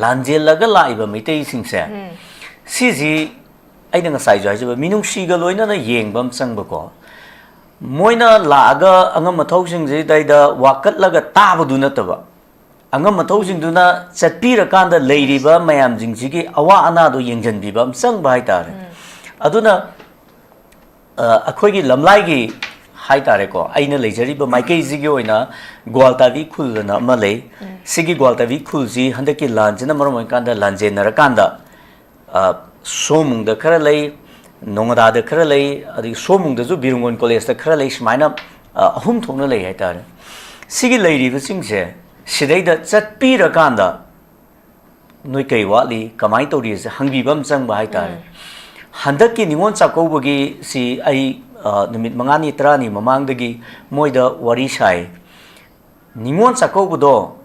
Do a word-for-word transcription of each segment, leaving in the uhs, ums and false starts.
ꯂꯥꯟꯖꯦꯜꯂꯒ ꯂꯥꯛꯏꯕ ꯃꯩꯇꯩꯁꯤꯡꯁꯦ, ꯁꯤꯁꯤ ꯑꯩꯅ ꯉꯁꯥꯏꯁꯨ ꯍꯥꯏꯖꯕ, ꯃꯤꯅꯨꯡꯁꯤꯒ ꯂꯣꯏꯅꯅ ꯌꯦꯡꯕ ꯑꯃ ꯆꯪꯕꯀꯣ꯫ ꯃꯣꯏꯅ ꯂꯥꯛꯑꯒ ꯑꯉꯝ ꯑꯊꯧꯁꯤꯡꯁꯤꯗꯩꯗ ꯋꯥꯀꯠꯂꯒ ꯇꯥꯕꯗꯨ ꯅꯠꯇꯕ, ꯑꯉꯝ ꯑꯊꯧꯁꯤꯡꯗꯨꯅ ꯆꯠꯄꯤꯔꯀꯥꯟꯗ ꯂꯩꯔꯤꯕ ꯃꯌꯥꯝꯁꯤꯡꯁꯤꯒꯤ ꯑꯋꯥ ꯑꯅꯥꯗꯣ ꯌꯦꯡꯁꯤꯟꯕꯤꯕ ꯑꯃ ꯆꯪꯕ ꯍꯥꯏꯇꯥꯔꯦ꯫ ꯑꯗꯨꯅ ꯑ, ꯑꯩꯈꯣꯏꯒꯤ ꯂꯝꯂꯥꯏꯒꯤ ꯍꯥꯏꯇꯥꯔꯦꯀꯣ, ꯑꯩꯅ ꯂꯩꯖꯔꯤꯕ ꯃꯥꯏꯀꯩꯁꯤꯒꯤ ꯑꯣꯏꯅ ꯒ꯭ꯋꯥꯜꯇꯥꯕꯤ ꯈꯨꯜ ꯑꯅ ꯑꯃ ꯂꯩ꯫ ꯁꯤꯒꯤ ꯒ꯭ꯋꯥꯜꯇꯥꯕꯤ ꯈꯨꯜꯁꯤ ꯍꯟꯗꯛꯀꯤ ꯂꯥꯟꯁꯤꯅ ꯃꯔꯝ ꯑꯣꯏꯔꯀꯥꯟꯗ ꯂꯥꯟꯖꯦꯟꯅꯔꯀꯥꯟꯗ, ꯑ, ꯁꯣꯃꯨꯡꯗ ꯈꯔ ꯂꯩ, ꯅꯣꯉꯗꯥꯗ ꯈꯔ ꯂꯩ, ꯑꯗꯒꯤ ꯁꯣꯃꯨꯡꯗꯁꯨ ꯕꯤꯔꯨꯡꯒꯣꯟ ꯀꯣꯂꯦꯖꯇ ꯈꯔ ꯂꯩ, ꯁꯨꯃꯥꯏꯅ, ꯑ, ꯑꯍꯨꯝ ꯊꯣꯛꯅ ꯂꯩ ꯍꯥꯏꯇꯥꯔꯦ꯫ ꯁꯤꯒꯤ ꯂꯩꯔꯤꯕꯁꯤꯡꯁꯦ ꯁꯤꯗꯩꯗ ꯆꯠꯄꯤꯔꯀꯥꯟꯗ ꯅꯣꯏ ꯀꯩ ꯋꯥꯠꯂꯤ, ꯀꯃꯥꯏꯅ ꯇꯧꯔꯤꯁꯦ ꯍꯪꯕꯤꯕ ꯑꯃ ꯆꯪꯕ ꯍꯥꯏꯇꯥꯔꯦ꯫ ꯍꯟꯗꯛꯀꯤ ꯅꯤꯉꯣꯜ ꯆꯥꯛꯀꯧꯕꯒꯤ ꯁꯤ ꯑꯩ, ꯑ, ꯅꯨꯃꯤꯠ ꯃꯉꯥꯅꯤ ꯇꯔꯥꯅꯤ ꯃꯃꯥꯡꯗꯒꯤ ꯃꯣꯏꯗ ꯋꯥꯔꯤ ꯁꯥꯏ꯫ ꯅꯤꯉꯣꯜ ꯆꯥꯛꯀꯧꯕꯗꯣ,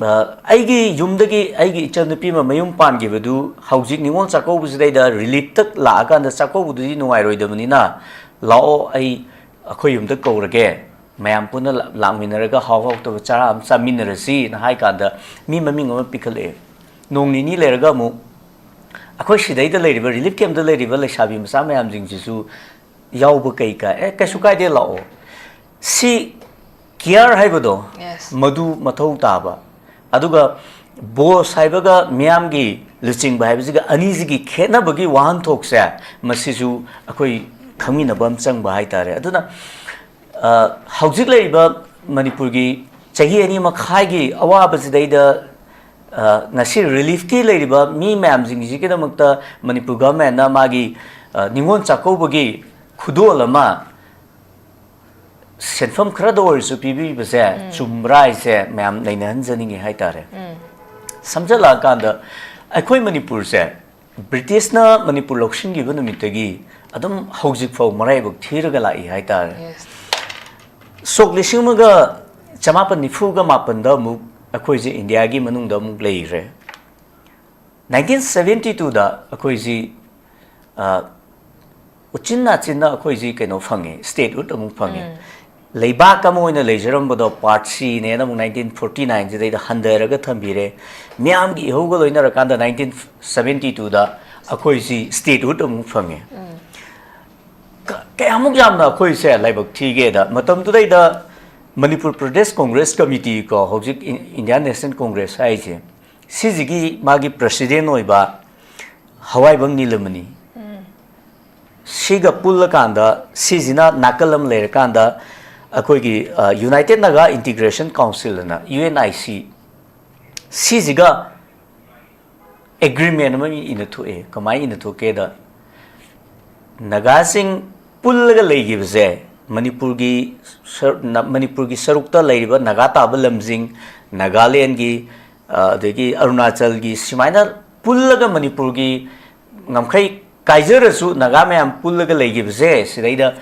ꯑ, ꯑꯩꯒꯤ ꯌꯨꯝꯗꯒꯤ ꯑꯩꯒꯤ ꯏꯆꯟꯅꯨꯄꯤ ꯑꯃ ꯃꯌꯨꯝ ꯄꯥꯟꯈꯤꯕꯗꯨ ꯍꯧꯖꯤꯛ ꯅꯤꯉꯣꯜ ꯆꯥꯛꯀꯧꯕꯁꯤꯗꯩꯗ ꯔꯤꯂꯤꯐꯇ ꯂꯥꯛꯑꯀꯥꯟꯗ ꯆꯥꯛꯀꯧꯕꯗꯨꯗꯤ ꯅꯨꯡꯉꯥꯏꯔꯣꯏꯗꯕꯅꯤꯅ, ꯂꯥꯛꯑꯣ, ꯑꯩ ꯑꯩꯈꯣꯏ ꯌꯨꯝꯗ ꯀꯧꯔꯒꯦ, ꯃꯌꯥꯝ ꯄꯨꯟꯅ ꯂꯥ-, ꯂꯥꯛꯃꯤꯟꯅꯔꯒ ꯍꯥꯎ ꯍꯥꯎꯇꯕ ꯆꯔꯥ ꯑꯃ ꯆꯥꯃꯤꯟꯅꯔꯁꯤꯅ ꯍꯥꯏ ꯀꯥꯟꯗ ꯃꯤ ꯃꯃꯤꯡ ꯑꯃ ꯄꯤꯈꯠꯂꯛꯑꯦ꯫ ꯅꯣꯡ ꯅꯤꯅꯤ ꯂꯩꯔꯒ ꯑꯃꯨꯛ ꯑꯩꯈꯣꯏ ꯁꯤꯗꯩꯗ ꯂꯩꯔꯤꯕ ꯔꯤꯂꯤꯐ ꯀꯦꯝꯞꯇ ꯂꯩꯔꯤꯕ ꯂꯩꯁꯥꯕꯤ ꯃꯆꯥ ꯃꯌꯥꯝꯁꯤꯡꯁꯤꯁꯨ ꯌꯥꯎꯕ ꯀꯩ ꯀꯥꯏ, ꯑꯦ, ꯀꯩꯁꯨ ꯀꯥꯏꯗꯦ, ꯂꯥꯛꯑꯣ꯫ ꯁꯤ ꯀꯤꯌꯥꯔ ꯍꯥꯏꯕꯗꯣ, Yes. ꯃꯗꯨ ꯃꯊꯧ ꯇꯥꯕ꯫ ꯑꯗꯨꯒ ꯕꯣꯁ ꯍꯥꯏꯕꯒ ꯃꯤꯌꯥꯝꯒꯤ ꯂꯨꯆꯤꯡꯕ ꯍꯥꯏꯕꯁꯤꯒ ꯑꯅꯤꯁꯤꯒꯤ ꯈꯦꯠꯅꯕꯒꯤ ꯋꯥꯍꯟꯊꯣꯛꯁꯦ, ꯃꯁꯤꯁꯨ ꯑꯩꯈꯣꯏ ꯈꯪꯃꯤꯟꯅꯕ ꯑꯃ ꯆꯪꯕ ꯍꯥꯏꯇꯥꯔꯦ꯫ ꯑꯗꯨꯅ, ꯑ, ꯍꯧꯖꯤꯛ ꯂꯩꯔꯤꯕ ꯃꯅꯤꯄꯨꯔꯒꯤ ꯆꯍꯤ ꯑꯅꯤ ꯃꯈꯥꯏꯒꯤ ꯑꯋꯥꯕꯁꯤꯗꯩꯗ, ꯑ, ꯉꯁꯤ ꯔꯤꯂꯤꯐꯀꯤ ꯂꯩꯔꯤꯕ ꯃꯤ ꯃꯌꯥꯝꯁꯤꯡꯁꯤꯒꯤꯗꯃꯛꯇ ꯃꯅꯤꯄꯨꯔ ꯒꯚꯔꯟꯃꯦꯟꯠꯅ ꯃꯥꯒꯤ, ꯑ, ꯅꯤꯉꯣꯜ ꯆꯥꯛꯀꯧꯕꯒꯤ ꯈꯨꯗꯣꯜ ꯑꯃ ꯁꯦꯟꯐꯝ ꯈꯔꯗ ꯑꯣꯏꯔꯁꯨ ꯄꯤꯕꯤꯕꯁꯦ ꯆꯨꯝꯕ꯭ꯔꯥ ꯍꯥꯏꯁꯦ ꯃꯌꯥꯝ ꯅꯩꯅꯍꯟꯖꯅꯤꯡꯉꯤ ꯍꯥꯏꯇꯥꯔꯦ꯫ ꯁꯝꯖꯜꯂꯛꯑꯀꯥꯟꯗ ꯑꯩꯈꯣꯏ ꯃꯅꯤꯄꯨꯔꯁꯦ ꯕ꯭ꯔꯤꯇꯤꯁꯅ ꯃꯅꯤꯄꯨꯔ ꯂꯧꯁꯤꯟꯈꯤꯕ ꯅꯨꯃꯤꯠꯇꯒꯤ ꯑꯗꯨꯝ ꯍꯧꯖꯤꯛ ꯐꯥꯎ ꯃꯔꯥꯏꯕꯛ ꯊꯤꯔꯒ ꯂꯥꯛꯏ ꯍꯥꯏꯇꯥꯔꯦ꯫ Yes. ꯁꯣꯛ ꯂꯤꯁꯤꯡ ꯑꯃꯒ ꯆꯃꯥꯄꯟ ꯅꯤꯐꯨꯒ ꯃꯥꯄꯟꯗ ꯑꯃꯨꯛ ꯑꯩꯈꯣꯏꯁꯦ ꯏꯟꯗꯤꯌꯥꯒꯤ ꯃꯅꯨꯡꯗ ꯑꯃꯨꯛ ꯂꯩꯈ꯭ꯔꯦ꯫ Nineteen seventy twoꯗ ꯑꯩꯈꯣꯏꯁꯤ, ꯑ, ꯎꯆꯤꯟ ꯅꯥꯆꯤꯟꯅ ꯑꯩꯈꯣꯏꯁꯤ ꯀꯩꯅꯣ ꯐꯪꯉꯦ, statehood ꯑꯃꯨꯛ ꯐꯪꯉꯦ꯫ ꯂꯩꯕꯥꯛ ꯑꯃ ꯑꯣꯏꯅ ꯂꯩꯖꯔꯝꯕꯗꯣ Part Cꯅꯦꯅ ꯑꯃꯨꯛ nineteen forty nineꯁꯤꯗꯩꯗ ꯍꯟꯊꯔꯒ ꯊꯝꯕꯤꯔꯦ꯫ ꯃꯤꯌꯥꯝꯒꯤ ꯏꯍꯧꯒ ꯂꯣꯏꯅꯔꯀꯥꯟꯗ nineteen seventy twoꯗ ꯑꯩꯈꯣꯏꯁꯤ statehood ꯑꯃꯨꯛ ꯐꯪꯉꯦ꯫ ꯀ- ꯀꯌꯥꯃꯨꯛ ꯌꯥꯝꯅ ꯑꯩꯈꯣꯏꯁꯦ ꯂꯥꯏꯕꯛ ꯊꯤꯒꯦꯗ, ꯃꯇꯝꯗꯨꯗꯩꯗ ꯃꯅꯤꯄꯨꯔ ꯄ꯭ꯔꯗꯦꯁ ꯀꯣꯡꯒ꯭ꯔꯦꯁ ꯀꯃꯤꯇꯤ ꯀꯣ, ꯍꯧꯖꯤꯛ ꯏꯟ- ꯏꯟꯗꯤꯌꯥꯟ ꯅꯦꯁꯅꯦꯜ ꯀꯣꯡꯒ꯭ꯔꯦꯁ ꯍꯥꯏꯁꯦ, ꯁꯤꯁꯤꯒꯤ ꯃꯥꯒꯤ president ꯑꯣꯏꯕ ꯍꯋꯥꯏꯕꯪ ꯅꯤꯂꯃꯅꯤ, ꯁꯤꯒ ꯄꯨꯜꯂꯀꯥꯟꯗ, ꯁꯤꯁꯤꯅ ꯅꯥꯀꯜ ꯑꯃ ꯂꯩꯔꯀꯥꯟꯗ, ꯑꯩꯈꯣꯏꯒꯤ United Naga Integration Council ꯑꯅ, U N I C, ꯁꯤꯁꯤꯒ agreement ꯑꯃ ꯏꯅ ꯊꯣꯛꯑꯦ꯫ ꯀꯃꯥꯏꯅ ꯏꯅ ꯊꯣꯛꯀꯦꯗ, ꯅꯥꯒꯥꯁꯤꯡ ꯄꯨꯜꯂꯒ ꯂꯩꯈꯤꯕꯁꯦ, ꯃꯅꯤꯄꯨꯔꯒꯤ ꯁꯔ- ꯅ- ꯃꯅꯤꯄꯨꯔꯒꯤ ꯁꯔꯨꯛꯇ ꯂꯩꯔꯤꯕ ꯅꯥꯒꯥ ꯇꯥꯕ ꯂꯝꯁꯤꯡ, ꯅꯥꯒꯥꯂꯦꯟꯒꯤ, ꯑ, ꯑꯗꯒꯤ ꯑꯔꯨꯅꯥꯆꯜꯒꯤ, ꯁꯨꯃꯥꯏꯅ ꯄꯨꯜꯂꯒ ꯃꯅꯤꯄꯨꯔꯒꯤ ꯉꯝꯈꯩ ꯀꯥꯏꯖꯔꯁꯨ ꯅꯥꯒꯥ ꯃꯌꯥꯝ ꯄꯨꯜꯂꯒ ꯂꯩꯈꯤꯕꯁꯦ, ꯁꯤꯗꯩꯗ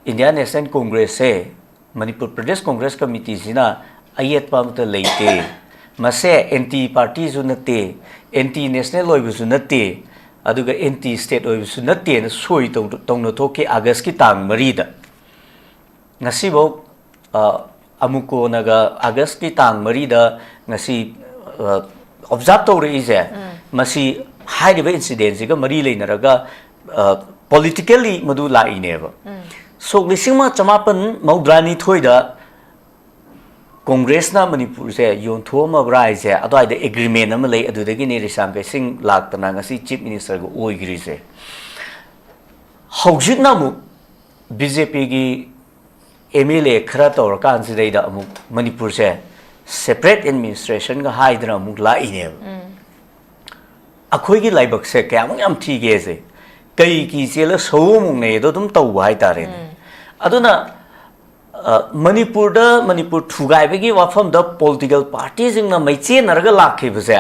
ꯏꯟꯗꯤꯌꯥꯟ ꯅꯦꯁꯅꯦꯜ ꯀꯣꯡꯒ꯭ꯔꯦꯁꯁꯦ, ꯃꯅꯤꯄꯨꯔ ꯄ꯭ꯔꯗꯦꯁ ꯀꯣꯡꯒ꯭ꯔꯦꯁ ꯀꯃꯤꯇꯤꯁꯤꯅ ꯑꯌꯦꯠꯄ ꯑꯃꯠꯇ ꯂꯩꯇꯦ꯫ ꯃꯁꯦ anti partyꯁꯨ ꯅꯠꯇꯦ, anti national ꯑꯣꯏꯕꯁꯨ ꯅꯠꯇꯦ, ꯑꯗꯨꯒ anti state ꯑꯣꯏꯕꯁꯨ ꯅꯠꯇꯦꯅ ꯁꯣꯏ ꯇꯧ- ꯇꯧꯅ ꯊꯣꯛꯈꯤ ꯑꯥꯒꯁꯀꯤ ꯇꯥꯡ ꯃꯔꯤꯗ꯫ ꯉꯁꯤꯐꯥꯎ, ꯑ, ꯑꯃꯨꯛ ꯀꯣꯟꯅꯒ ꯑꯥꯒꯁꯀꯤ ꯇꯥꯡ ꯃꯔꯤꯗ ꯉꯁꯤ, ꯑ, observe ꯇꯧꯔꯛꯏꯁꯦ, ꯃꯁꯤ ꯍꯥꯏꯔꯤꯕ incidentꯁꯤꯒ ꯃꯔꯤ ꯂꯩꯅꯔꯒ, ꯑ, politically ꯃꯗꯨ ꯂꯥꯛꯏꯅꯦꯕ꯫ ꯁꯣꯛ ꯂꯤꯁꯤꯡ ꯑꯃ ꯆꯃꯥꯄꯟ ꯃꯧꯗ꯭ꯔꯥꯅꯤꯊꯣꯏꯗ ꯀꯣꯡꯒ꯭ꯔꯦꯁꯅ ꯃꯅꯤꯄꯨꯔꯁꯦ ꯌꯣꯟꯊꯣꯛꯑꯝꯃꯕ꯭ꯔꯥ ꯍꯥꯏꯁꯦ, ꯑꯗꯨꯋꯥꯏꯗ agreement ꯑꯃ ꯂꯩ, ꯑꯗꯨꯗꯒꯤꯅꯤ ꯔꯤꯁꯥꯝ ꯀꯩꯁꯤꯡ ꯂꯥꯛꯇꯅ ꯉꯁꯤ chief ministerꯒ ꯑꯣꯏꯈ꯭ꯔꯤꯁꯦ꯫ ꯍꯧꯖꯤꯛꯅ ꯑꯃꯨꯛ BJPꯒꯤ MLA ꯈꯔ ꯇꯧꯔꯀꯥꯟꯁꯤꯗꯩꯗ ꯑꯃꯨꯛ ꯃꯅꯤꯄꯨꯔꯁꯦ separate administrationꯒ ꯍꯥꯏꯗꯅ ꯑꯃꯨꯛ ꯂꯥꯛꯏꯅꯦꯕ꯫ ꯑꯩꯈꯣꯏꯒꯤ ꯂꯥꯏꯕꯛꯁꯦ ꯀꯌꯥꯃꯨꯛ ꯌꯥꯝ ꯊꯤꯒꯦꯁꯦ, ꯀꯩ ꯀꯤ ꯆꯦꯜꯂ ꯁꯧ ꯑꯃꯨꯛ ꯅꯩ ꯑꯗꯣ ꯑꯗꯨꯝ ꯇꯧꯕ ꯍꯥꯏꯇꯥꯔꯦꯅꯦ꯫ ꯑꯗꯨꯅ, ꯑ, ꯃꯅꯤꯄꯨꯔꯗ, ꯃꯅꯤꯄꯨꯔ ꯊꯨꯒꯥꯏꯕꯒꯤ ꯋꯥꯐꯝꯗ political partyꯁꯤꯡꯅ ꯃꯩꯆꯦꯟꯅꯔꯒ ꯂꯥꯛꯈꯤꯕꯁꯦ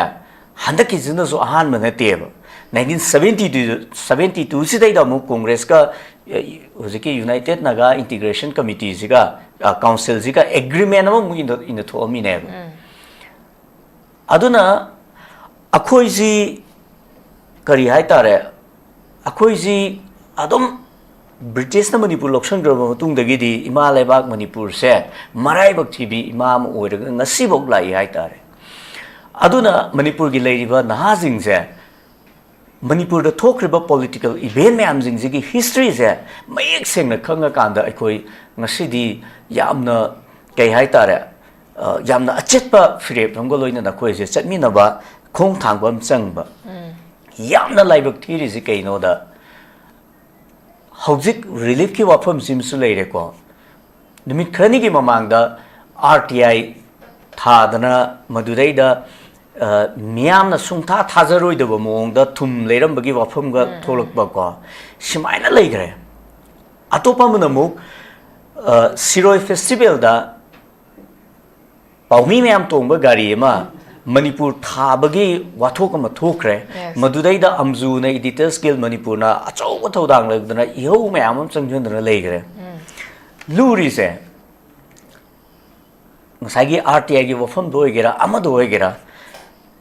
ꯍꯟꯗꯛꯀꯤꯁꯤꯅꯁꯨ ꯑꯍꯥꯟꯕ ꯅꯠꯇꯦꯕ꯫ Nineteen seventy two, seventy twoꯁꯤꯗꯩꯗ ꯑꯃꯨꯛ ꯀꯣꯡꯒ꯭ꯔꯦꯁꯀ, ꯑ, ꯍꯧꯖꯤꯛꯀꯤ United Naga Integration Committeeꯁꯤꯒ, ꯑ, councilꯁꯤꯒ agreement ꯑꯃꯃꯨꯛ ꯏꯟꯗ- ꯏꯟꯗ ꯊꯣꯛꯑꯝꯃꯤꯅꯦꯕ꯫ ꯑꯗꯨꯅ ꯑꯩꯈꯣꯏꯁꯤ ꯀꯔꯤ ꯍꯥꯏꯇꯥꯔꯦ, ꯑꯩꯈꯣꯏꯁꯤ ꯑꯗꯨꯝ ꯕ꯭ꯔꯤꯇꯤꯁꯅ ꯃꯅꯤꯄꯨꯔ ꯂꯧꯁꯤꯟꯈ꯭ꯔꯕ ꯃꯇꯨꯡꯗꯒꯤꯗꯤ ꯏꯃꯥ ꯂꯩꯕꯥꯛ ꯃꯅꯤꯄꯨꯔꯁꯦ ꯃꯔꯥꯏꯕꯛ ꯊꯤꯕꯤ ꯏꯃꯥ ꯑꯃ ꯑꯣꯏꯔꯒ ꯉꯁꯤꯐꯥꯎ ꯂꯥꯛꯏ ꯍꯥꯏꯇꯥꯔꯦ꯫ ꯑꯗꯨꯅ ꯃꯅꯤꯄꯨꯔꯒꯤ ꯂꯩꯔꯤꯕ ꯅꯍꯥꯁꯤꯡꯁꯦ ꯃꯅꯤꯄꯨꯔꯗ ꯊꯣꯛꯈ꯭ꯔꯤꯕ ꯄꯣꯂꯤꯇꯤꯀꯦꯜ ꯏꯚꯦꯟ ꯃꯌꯥꯝꯁꯤꯡꯁꯤꯒꯤ ꯍꯤꯁꯇ꯭ꯔꯤꯁꯦ ꯃꯌꯦꯛ ꯁꯦꯡꯅ ꯈꯪꯉꯀꯥꯟꯗ ꯑꯩꯈꯣꯏ ꯉꯁꯤꯗꯤ ꯌꯥꯝꯅ, ꯀꯩ ꯍꯥꯏꯇꯥꯔꯦ, ꯑ, ꯌꯥꯝꯅ ꯑꯆꯦꯠꯄ ꯐꯤꯔꯦꯞ ꯑꯃꯒ ꯂꯣꯏꯅꯅ ꯑꯩꯈꯣꯏꯁꯦ ꯆꯠꯃꯤꯟꯅꯕ ꯈꯣꯡ ꯊꯥꯡꯕ ꯑꯃ ꯆꯪꯕ꯫ ꯌꯥꯝꯅ ꯂꯥꯏꯕꯛ ꯊꯤꯔꯤꯁꯤ ꯀꯩꯅꯣꯗ, ꯍꯧꯖꯤꯛ ꯔꯤꯂꯤꯐꯀꯤ ꯋꯥꯐꯝꯁꯤꯃꯁꯨ ꯂꯩꯔꯦꯀꯣ꯫ ꯅꯨꯃꯤꯠ ꯈꯔꯅꯤꯒꯤ ꯃꯃꯥꯡꯗ ꯑꯥꯔ ꯇꯤ ꯑꯥꯏ ꯊꯥꯗꯅ ꯃꯗꯨꯗꯩꯗ, ꯑ, ꯃꯤꯌꯥꯝꯅ ꯁꯨꯡꯊꯥ ꯊꯥꯖꯔꯣꯏꯗꯕ ꯃꯑꯣꯡꯗ ꯊꯨꯝ ꯂꯩꯔꯝꯕꯒꯤ ꯋꯥꯐꯝꯒ ꯊꯣꯛꯂꯛꯄꯀꯣ꯫ ꯁꯨꯃꯥꯏꯅ ꯂꯩꯈ꯭ꯔꯦ꯫ ꯑꯇꯣꯞꯄ ꯑꯃꯅ ꯑꯃꯨꯛ, ꯑ, ꯁꯤꯔꯣꯏ ꯐꯦꯁꯇꯤꯚꯦꯜꯗ ꯄꯥꯎꯃꯤ ꯃꯌꯥꯝ ꯇꯣꯡꯕ ꯒꯥꯔꯤ ꯑꯃ ꯃꯅꯤꯄꯨꯔ ꯊꯥꯕꯒꯤ ꯋꯥꯊꯣꯛ ꯑꯃ ꯊꯣꯛꯈ꯭ꯔꯦ꯫ Yes. ꯃꯗꯨꯗꯩꯗ ꯑꯝꯖꯨꯅ, ꯏꯗꯤꯇꯔꯁ ꯒꯤꯜ ꯃꯅꯤꯄꯨꯔꯅ ꯑꯆꯧꯕ ꯊꯧꯗꯥꯡ ꯂꯧꯗꯨꯅ ꯏꯍꯧ ꯃꯌꯥꯝ ꯑꯃ ꯆꯪꯁꯤꯟꯗꯨꯅ ꯂꯩꯈ꯭ꯔꯦ꯫ ꯂꯨꯔꯤꯁꯦ ꯉꯁꯥꯏꯒꯤ ꯑꯥꯔ ꯇꯤ ꯑꯥꯏꯒꯤ ꯋꯥꯐꯝꯗ ꯑꯣꯏꯒꯦꯔꯥ, ꯑꯃꯗ ꯑꯣꯏꯒꯦꯔꯥ,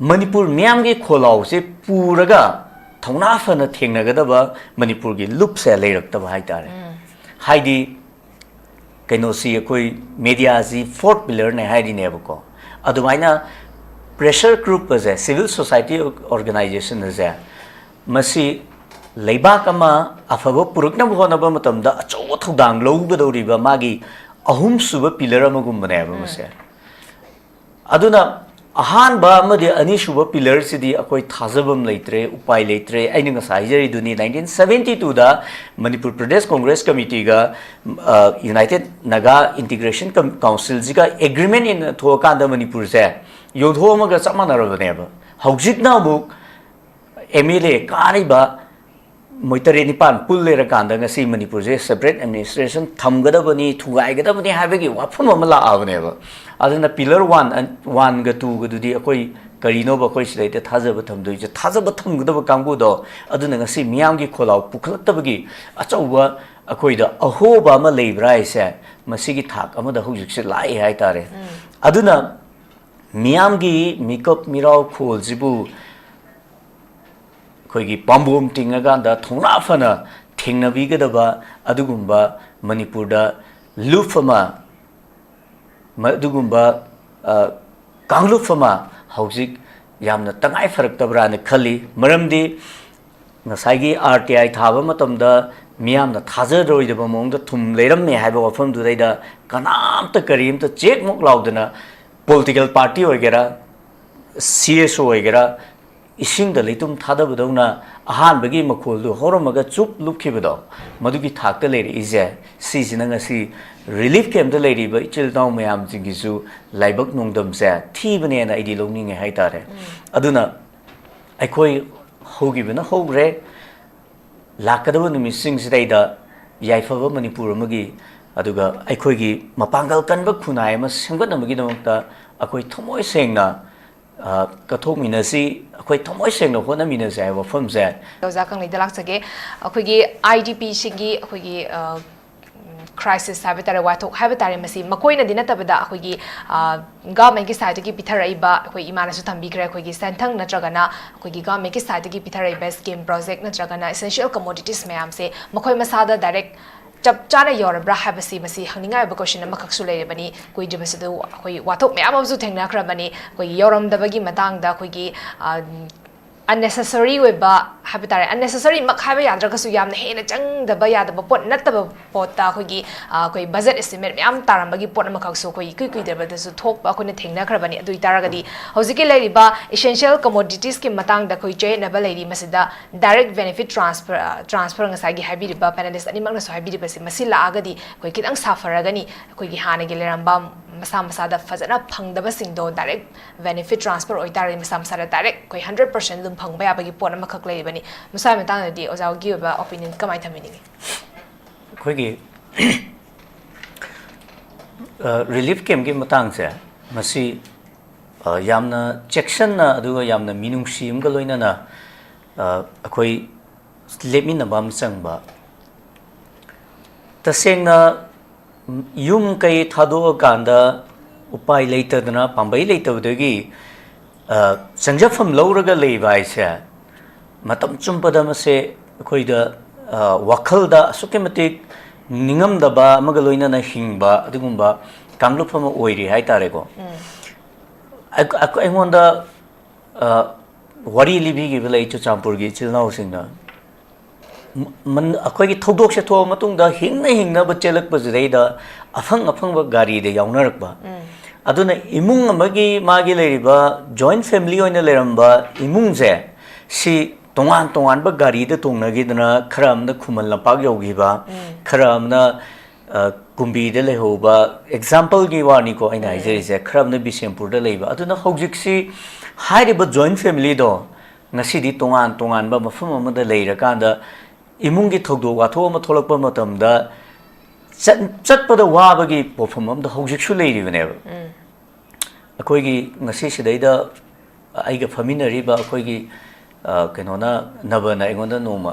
ꯃꯅꯤꯄꯨꯔ ꯃꯤꯌꯥꯝꯒꯤ ꯈꯣꯜꯂꯥꯎꯁꯦ ꯄꯨꯔꯒ ꯊꯧꯅꯥ ꯐꯅ ꯊꯦꯡꯅꯒꯗꯕ ꯃꯅꯤꯄꯨꯔꯒꯤ ꯂꯨꯞꯁꯦ ꯂꯩꯔꯛꯇꯕ ꯍꯥꯏꯇꯥꯔꯦ꯫ ꯍꯥꯏꯗꯤ ꯀꯩꯅꯣꯁꯤ, ꯑꯩꯈꯣꯏ ꯃꯦꯗꯤꯌꯥꯁꯤ ꯐꯣꯔꯠ ꯄꯤꯂꯔꯅꯦ ꯍꯥꯏꯔꯤꯅꯦꯕꯀꯣ꯫ ꯑꯗꯨꯃꯥꯏꯅ ꯄ꯭ꯔꯦꯁꯔ ꯒ꯭ꯔꯨꯞ ꯑꯁꯦ, ꯁꯤꯚꯤꯜ ꯁꯣꯁꯥꯏꯇꯤ ꯑꯣꯔꯒꯅꯥꯏꯖꯦꯁꯟ ꯑꯁꯦ, ꯃꯁꯤ ꯂꯩꯕꯥꯛ ꯑꯃ ꯑꯐꯕ ꯄꯨꯔꯛꯅꯕ ꯍꯣꯠꯅꯕ ꯃꯇꯝꯗ ꯑꯆꯧꯕ ꯊꯧꯗꯥꯡ ꯂꯧꯒꯗꯧꯔꯤꯕ ꯃꯥꯒꯤ ꯑꯍꯨꯝꯁꯨꯕ ꯄꯤꯂꯔ ꯑꯃꯒꯨꯝꯕꯅꯦꯕ ꯃꯁꯦ꯫ ꯑꯗꯨꯅ ꯑꯍꯥꯟꯕ ꯑꯃꯗꯤ ꯑꯅꯤꯁꯨꯕ ꯄꯤꯂꯔꯁꯤꯗꯤ ꯑꯩꯈꯣꯏ ꯊꯥꯖꯐꯝ ꯂꯩꯇ꯭ꯔꯦ, ꯎꯄꯥꯏ ꯂꯩꯇ꯭ꯔꯦ꯫ ꯑꯩꯅ ꯉꯁꯥꯏ ꯍꯥꯏꯖꯔꯤꯗꯨꯅꯤ, ꯅꯥꯏꯟꯇꯤꯟ ꯁꯚꯦꯟꯇꯤ ꯇꯨꯗ ꯃꯅꯤꯄꯨꯔ ꯄ꯭ꯔꯗꯦꯁ ꯀꯣꯡꯒ꯭ꯔꯦꯁ ꯀꯃꯤꯇꯤꯒ, ꯑ, ꯌꯨꯅꯥꯏꯇꯦꯗ ꯅꯥꯒꯥ ꯏꯟꯇꯤꯒ꯭ꯔꯦꯁꯟ ꯀꯝ-, ꯀꯥꯎꯟꯁꯤꯜꯁꯤꯒ ꯑꯦꯒ꯭ꯔꯤꯃꯦꯟ ꯏꯟꯅ ꯊꯣꯛꯑꯀꯥꯟꯗ ꯃꯅꯤꯄꯨꯔꯁꯦ ꯌꯣꯟꯊꯣꯛꯑꯝꯃꯒ ꯆꯞ ꯃꯥꯟꯅꯔꯕꯅꯦꯕ꯫ ꯍꯧꯖꯤꯛꯅ ꯑꯃꯨꯛ ꯑꯦꯝ ꯑꯦꯜ ꯑꯦ ꯀꯥꯔꯤꯕ ꯃꯣꯏ ꯇꯔꯦꯠ ꯅꯤꯄꯥꯟ ꯄꯨꯜ ꯂꯩꯔꯀꯥꯟꯗ ꯉꯁꯤ ꯃꯅꯤꯄꯨꯔꯁꯦ ꯁꯦꯄꯔꯦꯠ ꯑꯦꯗꯃꯤꯅꯤꯁꯇ꯭ꯔꯦꯁꯟ ꯊꯝꯒꯗꯕꯅꯤ, ꯊꯨꯒꯥꯏꯒꯗꯕꯅꯤ ꯍꯥꯏꯕꯒꯤ ꯋꯥꯐꯝ ꯑꯃ ꯂꯥꯛꯑꯕꯅꯦꯕ꯫ ꯑꯗꯨꯅ ꯄꯤꯂꯔ ꯋꯥꯟ, ꯋꯥꯟꯒ ꯇꯨꯒꯗꯨꯗꯤ ꯑꯩꯈꯣꯏ ꯀꯔꯤꯅꯣꯕ ꯑꯩꯈꯣꯏ ꯁꯤꯗꯩꯗ ꯊꯥꯖꯕ ꯊꯝꯗꯣꯏꯁꯦ? ꯊꯥꯖꯕ ꯊꯝꯒꯗꯕ ꯀꯥꯡꯕꯨꯗꯣ, ꯑꯗꯨꯅ ꯉꯁꯤ ꯃꯤꯌꯥꯝꯒꯤ ꯈꯣꯜꯂꯥꯎ ꯄꯨꯈꯠꯂꯛꯇꯕꯒꯤ ꯑꯆꯧꯕ ꯑꯩꯈꯣꯏꯗ ꯑꯍꯣꯕ ꯑꯃ ꯂꯩꯕ꯭ꯔꯥ ꯍꯥꯏꯁꯦ ꯃꯁꯤꯒꯤ ꯊꯥꯛ ꯑꯃꯗ ꯍꯧꯖꯤꯛꯁꯦ ꯂꯥꯛꯏ ꯍꯥꯏꯇꯥꯔꯦ꯫ ꯑꯗꯨꯅ ꯃꯤꯌꯥꯝꯒꯤ ꯃꯤꯀꯞ ꯃꯤꯔꯥꯎ ꯈꯣꯜꯁꯤꯕꯨ ꯑꯩꯈꯣꯏꯒꯤ ꯄꯥꯝꯕꯣꯝ ꯇꯤꯡꯉꯀꯥꯟꯗ ꯊꯧꯅꯥ ꯐꯅ ꯊꯦꯡꯅꯕꯤꯒꯗꯕ ꯑꯗꯨꯒꯨꯝꯕ ꯃꯅꯤꯄꯨꯔꯗ ꯂꯨꯞ ꯑꯃ, ꯃꯗꯨꯒꯨꯝꯕ, ꯑ, ꯀꯥꯡꯂꯨꯞ ꯑꯃ ꯍꯧꯖꯤꯛ ꯌꯥꯝꯅ ꯇꯉꯥꯏ ꯐꯔꯛꯇꯕ꯭ꯔꯥꯅ ꯈꯜꯂꯤ꯫ ꯃꯔꯝꯗꯤ ꯉꯁꯥꯏꯒꯤ R T I ꯊꯥꯕ ꯃꯇꯝꯗ ꯃꯤꯌꯥꯝꯅ ꯊꯥꯖꯔꯣꯏꯗꯕ ꯃꯑꯣꯡꯗ ꯊꯨꯝ ꯂꯩꯔꯝꯃꯦ ꯍꯥꯏꯕ ꯋꯥꯐꯝꯗꯨꯗꯩꯗ ꯀꯅꯥꯝꯇ ꯀꯔꯤꯝꯇ ꯆꯦꯛꯃꯨꯛ ꯂꯥꯎꯗꯅ, ꯄꯣꯂꯤꯇꯤꯀꯦꯜ ꯄꯥꯔꯇꯤ ꯑꯣꯏꯒꯦꯔꯥ, C S O ꯑꯣꯏꯒꯦꯔꯥ, ꯏꯁꯤꯡꯗ ꯂꯩꯇꯨꯝ ꯊꯥꯗꯕꯗꯧꯅ ꯑꯍꯥꯟꯕꯒꯤ ꯃꯈꯣꯜꯗꯨ ꯍꯧꯔꯝꯃꯒ ꯆꯨꯞ ꯂꯨꯞꯈꯤꯕꯗꯣ, ꯃꯗꯨꯒꯤ ꯊꯥꯛꯇ ꯂꯩꯔꯛꯏꯁꯦ, ꯁꯤꯁꯤꯅ ꯉꯁꯤ ꯔꯤꯂꯤꯐ ꯀꯦꯝꯞꯇ ꯂꯩꯔꯤꯕ ꯏꯆꯤꯜ ꯏꯅꯥꯎ ꯃꯌꯥꯝꯁꯤꯡꯒꯤꯁꯨ ꯂꯥꯏꯕꯛ ꯅꯣꯡꯗꯝꯁꯦ ꯊꯤꯕꯅꯦꯅ ꯑꯩꯗꯤ ꯂꯧꯅꯤꯡꯉꯦ ꯍꯥꯏꯇꯥꯔꯦ꯫ ꯑꯗꯨꯅ ꯑꯩꯈꯣꯏ ꯍꯧꯈꯤꯕꯅ ꯍꯧꯈ꯭ꯔꯦ, ꯂꯥꯛꯀꯗꯕ ꯅꯨꯃꯤꯠꯁꯤꯡꯁꯤꯗꯩꯗ ꯌꯥꯏꯐꯕ ꯃꯅꯤꯄꯨꯔ ꯑꯃꯒꯤ, ꯑꯗꯨꯒ ꯑꯩꯈꯣꯏꯒꯤ ꯃꯄꯥꯡꯒꯜ ꯀꯟꯕ ꯈꯨꯟꯅꯥꯏ ꯑꯃ ꯁꯦꯝꯒꯠꯅꯕꯒꯤꯗꯃꯛꯇ ꯑꯩꯈꯣꯏ ꯊꯃꯣꯏ ꯁꯦꯡꯅ, ꯑ, ꯀꯠꯊꯣꯛꯃꯤꯟꯅꯁꯤ, ꯑꯩꯈꯣꯏ ꯊꯃꯣꯏ ꯁꯦꯡꯅ ꯍꯣꯠꯅꯃꯤꯟꯅꯁꯤ ꯍꯥꯏꯕ ꯋꯥꯐꯝꯁꯦ꯫ ꯑꯣꯖꯥ ꯀꯪꯂꯩꯗ ꯂꯥꯛꯆꯒꯦ꯫ ꯑꯩꯈꯣꯏꯒꯤ IDP ꯁꯤꯒꯤ ꯑꯩꯈꯣꯏꯒꯤ, ꯑ, crisis ꯍꯥꯏꯕ ꯇꯥꯔꯦ, ꯋꯥꯊꯣꯛ ꯍꯥꯏꯕ ꯇꯥꯔꯦ, ꯃꯁꯤ ꯃꯈꯣꯏꯅꯗꯤ ꯅꯠꯇꯕꯗ ꯑꯩꯈꯣꯏꯒꯤ, ꯑ, government ꯀꯤ side ꯇꯒꯤ ꯄꯤꯊꯔꯛꯏꯕ, ꯑꯩꯈꯣꯏ ꯏꯃꯥꯅꯁꯨ ꯊꯝꯕꯤꯈ꯭ꯔꯦ, ꯑꯩꯈꯣꯏꯒꯤ ꯁꯦꯟꯊꯪ ꯅꯠꯇ꯭ꯔꯒꯅ ꯑꯩꯈꯣꯏꯒꯤ government ꯀꯤ side ꯇꯒꯤ ꯄꯤꯊꯔꯛꯏꯕ scheme, project ꯅꯠꯇ꯭ꯔꯒꯅ essential commodities ꯃꯌꯥꯝꯁꯦ ꯃꯈꯣꯏ ꯃꯁꯥꯗ direct ꯆꯞ ꯆꯥꯅ ꯌꯧꯔꯕ꯭ꯔꯥ ꯍꯥꯏꯕꯁꯤ, ꯃꯁꯤ ꯍꯪꯅꯤꯡꯉꯥꯏ ꯑꯣꯏꯕ question ꯑꯃꯈꯛꯁꯨ ꯂꯩꯔꯤꯕꯅꯤ꯫ ꯀꯨꯏꯗ꯭ꯔꯤꯕꯁꯤꯗ ꯑꯩꯈꯣꯏ ꯋꯥꯊꯣꯛ ꯃꯌꯥꯝ ꯑꯃꯁꯨ ꯊꯦꯡꯅꯈ꯭ꯔꯕꯅꯤ꯫ ꯑꯩꯈꯣꯏꯒꯤ ꯌꯧꯔꯝꯗꯕꯒꯤ ꯃꯇꯥꯡꯗ ꯑꯩꯈꯣꯏꯒꯤ, ꯑ, unnecessary ꯑꯣꯏꯕ ꯍꯥꯏꯕ ꯇꯥꯔꯦ, unnecessary ꯃꯛ ꯍꯥꯏꯕ ꯌꯥꯗ꯭ꯔꯒꯁꯨ ꯌꯥꯝꯅ ꯍꯦꯟꯅ ꯆꯪꯗꯕ ꯌꯥꯗꯕ ꯄꯣꯠ ꯅꯠꯇꯕ ꯄꯣꯠꯇ ꯑꯩꯈꯣꯏꯒꯤ, ꯑ, ꯑꯩꯈꯣꯏ budget estimate ꯃꯌꯥꯝ ꯇꯥꯔꯝꯕꯒꯤ ꯄꯣꯠ ꯑꯃꯈꯛꯁꯨ ꯑꯩꯈꯣꯏ ꯏꯀꯨꯏ ꯀꯨꯏꯗꯕꯗꯁꯨ ꯊꯣꯛꯄ ꯑꯩꯈꯣꯏꯅ ꯊꯦꯡꯅꯈ꯭ꯔꯕꯅꯤ꯫ ꯑꯗꯨ ꯑꯣꯏꯇꯥꯔꯒꯗꯤ ꯍꯧꯖꯤꯛꯀꯤ ꯂꯩꯔꯤꯕ essential commodities ꯀꯤ ꯃꯇꯥꯡꯗ ꯑꯩꯈꯣꯏ ꯆꯌꯦꯠꯅꯕ ꯂꯩꯔꯤ, ꯃꯁꯤꯗ direct benefit transfer, ꯑ, transfer ꯉꯁꯥꯏꯒꯤ ꯍꯥꯏꯕꯤꯔꯤꯕ panelist ꯑꯅꯤꯃꯛꯅꯁꯨ ꯍꯥꯏꯕꯤꯔꯤꯕꯁꯤ, ꯃꯁꯤ ꯂꯥꯛꯑꯒꯗꯤ ꯑꯩꯈꯣꯏ ꯈꯤꯇꯪ ꯁꯥꯐꯔꯒꯅꯤ꯫ ꯑꯩꯈꯣꯏꯒꯤ ꯍꯥꯟꯅꯒꯤ ꯂꯩꯔꯝꯕ ꯃꯁꯥ ꯃꯁꯥꯗ ꯐꯖꯅ ꯐꯪꯗꯕꯁꯤꯡꯗꯣ direct benefit transfer ꯑꯣꯏꯇꯥꯔꯗꯤ ꯃꯁꯥ ꯃꯁꯥꯗ direct ꯑꯩꯈꯣꯏ hundred percent ꯑꯗꯨꯝ ꯐꯪꯕ ꯌꯥꯕꯒꯤ ꯄꯣꯠ ꯑꯃꯈꯛ ꯂꯩꯔꯤꯕꯅꯤ꯫ ꯃꯁꯥꯒꯤ ꯃꯇꯥꯡꯗꯗꯤ ꯑꯣꯖꯥꯒꯤ ꯑꯣꯏꯕ opinion ꯀꯃꯥꯏꯅ ꯊꯝꯕꯤꯅꯤꯡꯉꯤ? ꯑꯩꯈꯣꯏꯒꯤ, ꯑ, ꯔꯤꯂꯤꯐ ꯀꯦꯝꯞꯀꯤ ꯃꯇꯥꯡꯁꯦ, ꯃꯁꯤ, ꯑ, ꯌꯥꯝꯅ ꯆꯦꯛꯁꯤꯟꯅ ꯑꯗꯨꯒ ꯌꯥꯝꯅ ꯃꯤꯅꯨꯡꯁꯤ ꯑꯃꯒ ꯂꯣꯏꯅꯅ, ꯑ, ꯑꯩꯈꯣꯏ ꯂꯦꯞꯃꯤꯟꯅꯕ ꯑꯃ ꯆꯪꯕ꯫ ꯇꯁꯦꯡꯅ ꯌꯨꯝ ꯀꯩ ꯊꯥꯗꯣꯛꯑꯀꯥꯟꯗ ꯎꯄꯥꯏ ꯂꯩꯇꯗꯅ, ꯄꯥꯝꯕꯩ ꯂꯩꯇꯕꯗꯒꯤ, ꯑ, ꯆꯪꯖꯐꯝ ꯂꯧꯔꯒ ꯂꯩꯕ ꯍꯥꯏꯁꯦ, ꯃꯇꯝ ꯆꯨꯞꯄꯗ ꯃꯁꯦ ꯑꯩꯈꯣꯏꯗ ꯑ, ꯋꯥꯈꯜꯗ ꯑꯁꯨꯛꯀꯤ ꯃꯇꯤꯛ ꯅꯤꯡꯉꯝꯗꯕ ꯑꯃꯒ ꯂꯣꯏꯅꯅ ꯍꯤꯡꯕ ꯑꯗꯨꯒꯨꯝꯕ ꯀꯥꯡꯂꯨꯞ ꯑꯃ ꯑꯣꯏꯔꯤ ꯍꯥꯏꯇꯥꯔꯦꯀꯣ꯫ ꯑꯩ-, ꯑꯩ-, ꯑꯩꯉꯣꯟꯗ, ꯑ, ꯋꯥꯔꯤ ꯂꯤꯕꯤꯈꯤꯕ ꯂꯩ ꯆꯨꯔꯆꯥꯟꯄꯨꯔꯒꯤ ꯏꯆꯤꯜ ꯏꯅꯥꯎꯁꯤꯡꯅ꯫ ꯃ-, ꯃꯟ-, ꯑꯩꯈꯣꯏꯒꯤ ꯊꯧꯗꯣꯛꯁꯦ ꯊꯣꯛꯑ ꯃꯇꯨꯡꯗ ꯍꯤꯡꯅ ꯍꯤꯡꯅꯕ ꯆꯦꯜꯂꯛꯄꯁꯤꯗꯩꯗ ꯑꯐꯪ ꯑꯐꯪꯕ ꯒꯥꯔꯤꯗ ꯌꯥꯎꯅꯔꯛꯄ꯫ ꯑꯗꯨꯅ ꯏꯃꯨꯡ ꯑꯃꯒꯤ ꯃꯥꯒꯤ ꯂꯩꯔꯤꯕ joint family ꯑꯣꯏꯅ ꯂꯩꯔꯝꯕ ꯏꯃꯨꯡꯁꯦ ꯁꯤ ꯇꯣꯉꯥꯟ ꯇꯣꯉꯥꯟꯕ ꯒꯥꯔꯤꯗ ꯇꯣꯡꯅꯈꯤꯗꯅ ꯈꯔ ꯑꯃꯅ ꯈꯨꯃꯟ ꯂꯝꯄꯥꯛ ꯌꯧꯈꯤꯕ, ꯈꯔ ꯑꯃꯅ, ꯑ, ꯀꯨꯝꯕꯤꯗ ꯂꯩꯍꯧꯕ, exampleꯒꯤ ꯋꯥꯅꯤꯀꯣ ꯑꯩꯅ ꯍꯥꯏꯖꯔꯤꯁꯦ, ꯈꯔ ꯑꯃꯅ ꯕꯤꯁꯦꯝꯄꯨꯔꯗ ꯂꯩꯕ꯫ ꯑꯗꯨꯅ ꯍꯧꯖꯤꯛꯁꯤ ꯍꯥꯏꯔꯤꯕ joint familyꯗꯣ ꯉꯁꯤꯗꯤ ꯇꯣꯉꯥꯟ ꯇꯣꯉꯥꯟꯕ ꯃꯐꯝ ꯑꯃꯗ ꯂꯩꯔꯀꯥꯟꯗ ꯏꯃꯨꯡꯒꯤ ꯊꯧꯗꯣꯛ ꯋꯥꯊꯣꯛ ꯑꯃ ꯊꯣꯛꯂꯛꯄ ꯃꯇꯝꯗ ꯆꯠ-, ꯆꯠꯄꯗ ꯋꯥꯕꯒꯤ ꯄꯣꯠꯐꯝ ꯑꯃꯗ ꯍꯧꯖꯤꯛꯁꯨ ꯂꯩꯔꯤꯕꯅꯦꯕ꯫ ꯑꯩꯈꯣꯏꯒꯤ ꯉꯁꯤ ꯁꯤꯗꯩꯗ ꯑꯩꯒ ꯐꯝꯃꯤꯟꯅꯔꯤꯕ ꯑꯩꯈꯣꯏꯒꯤ, ꯑ, ꯀꯩꯅꯣꯅ, ꯅꯕꯅ ꯑꯩꯉꯣꯟꯗ ꯅꯣꯡꯃ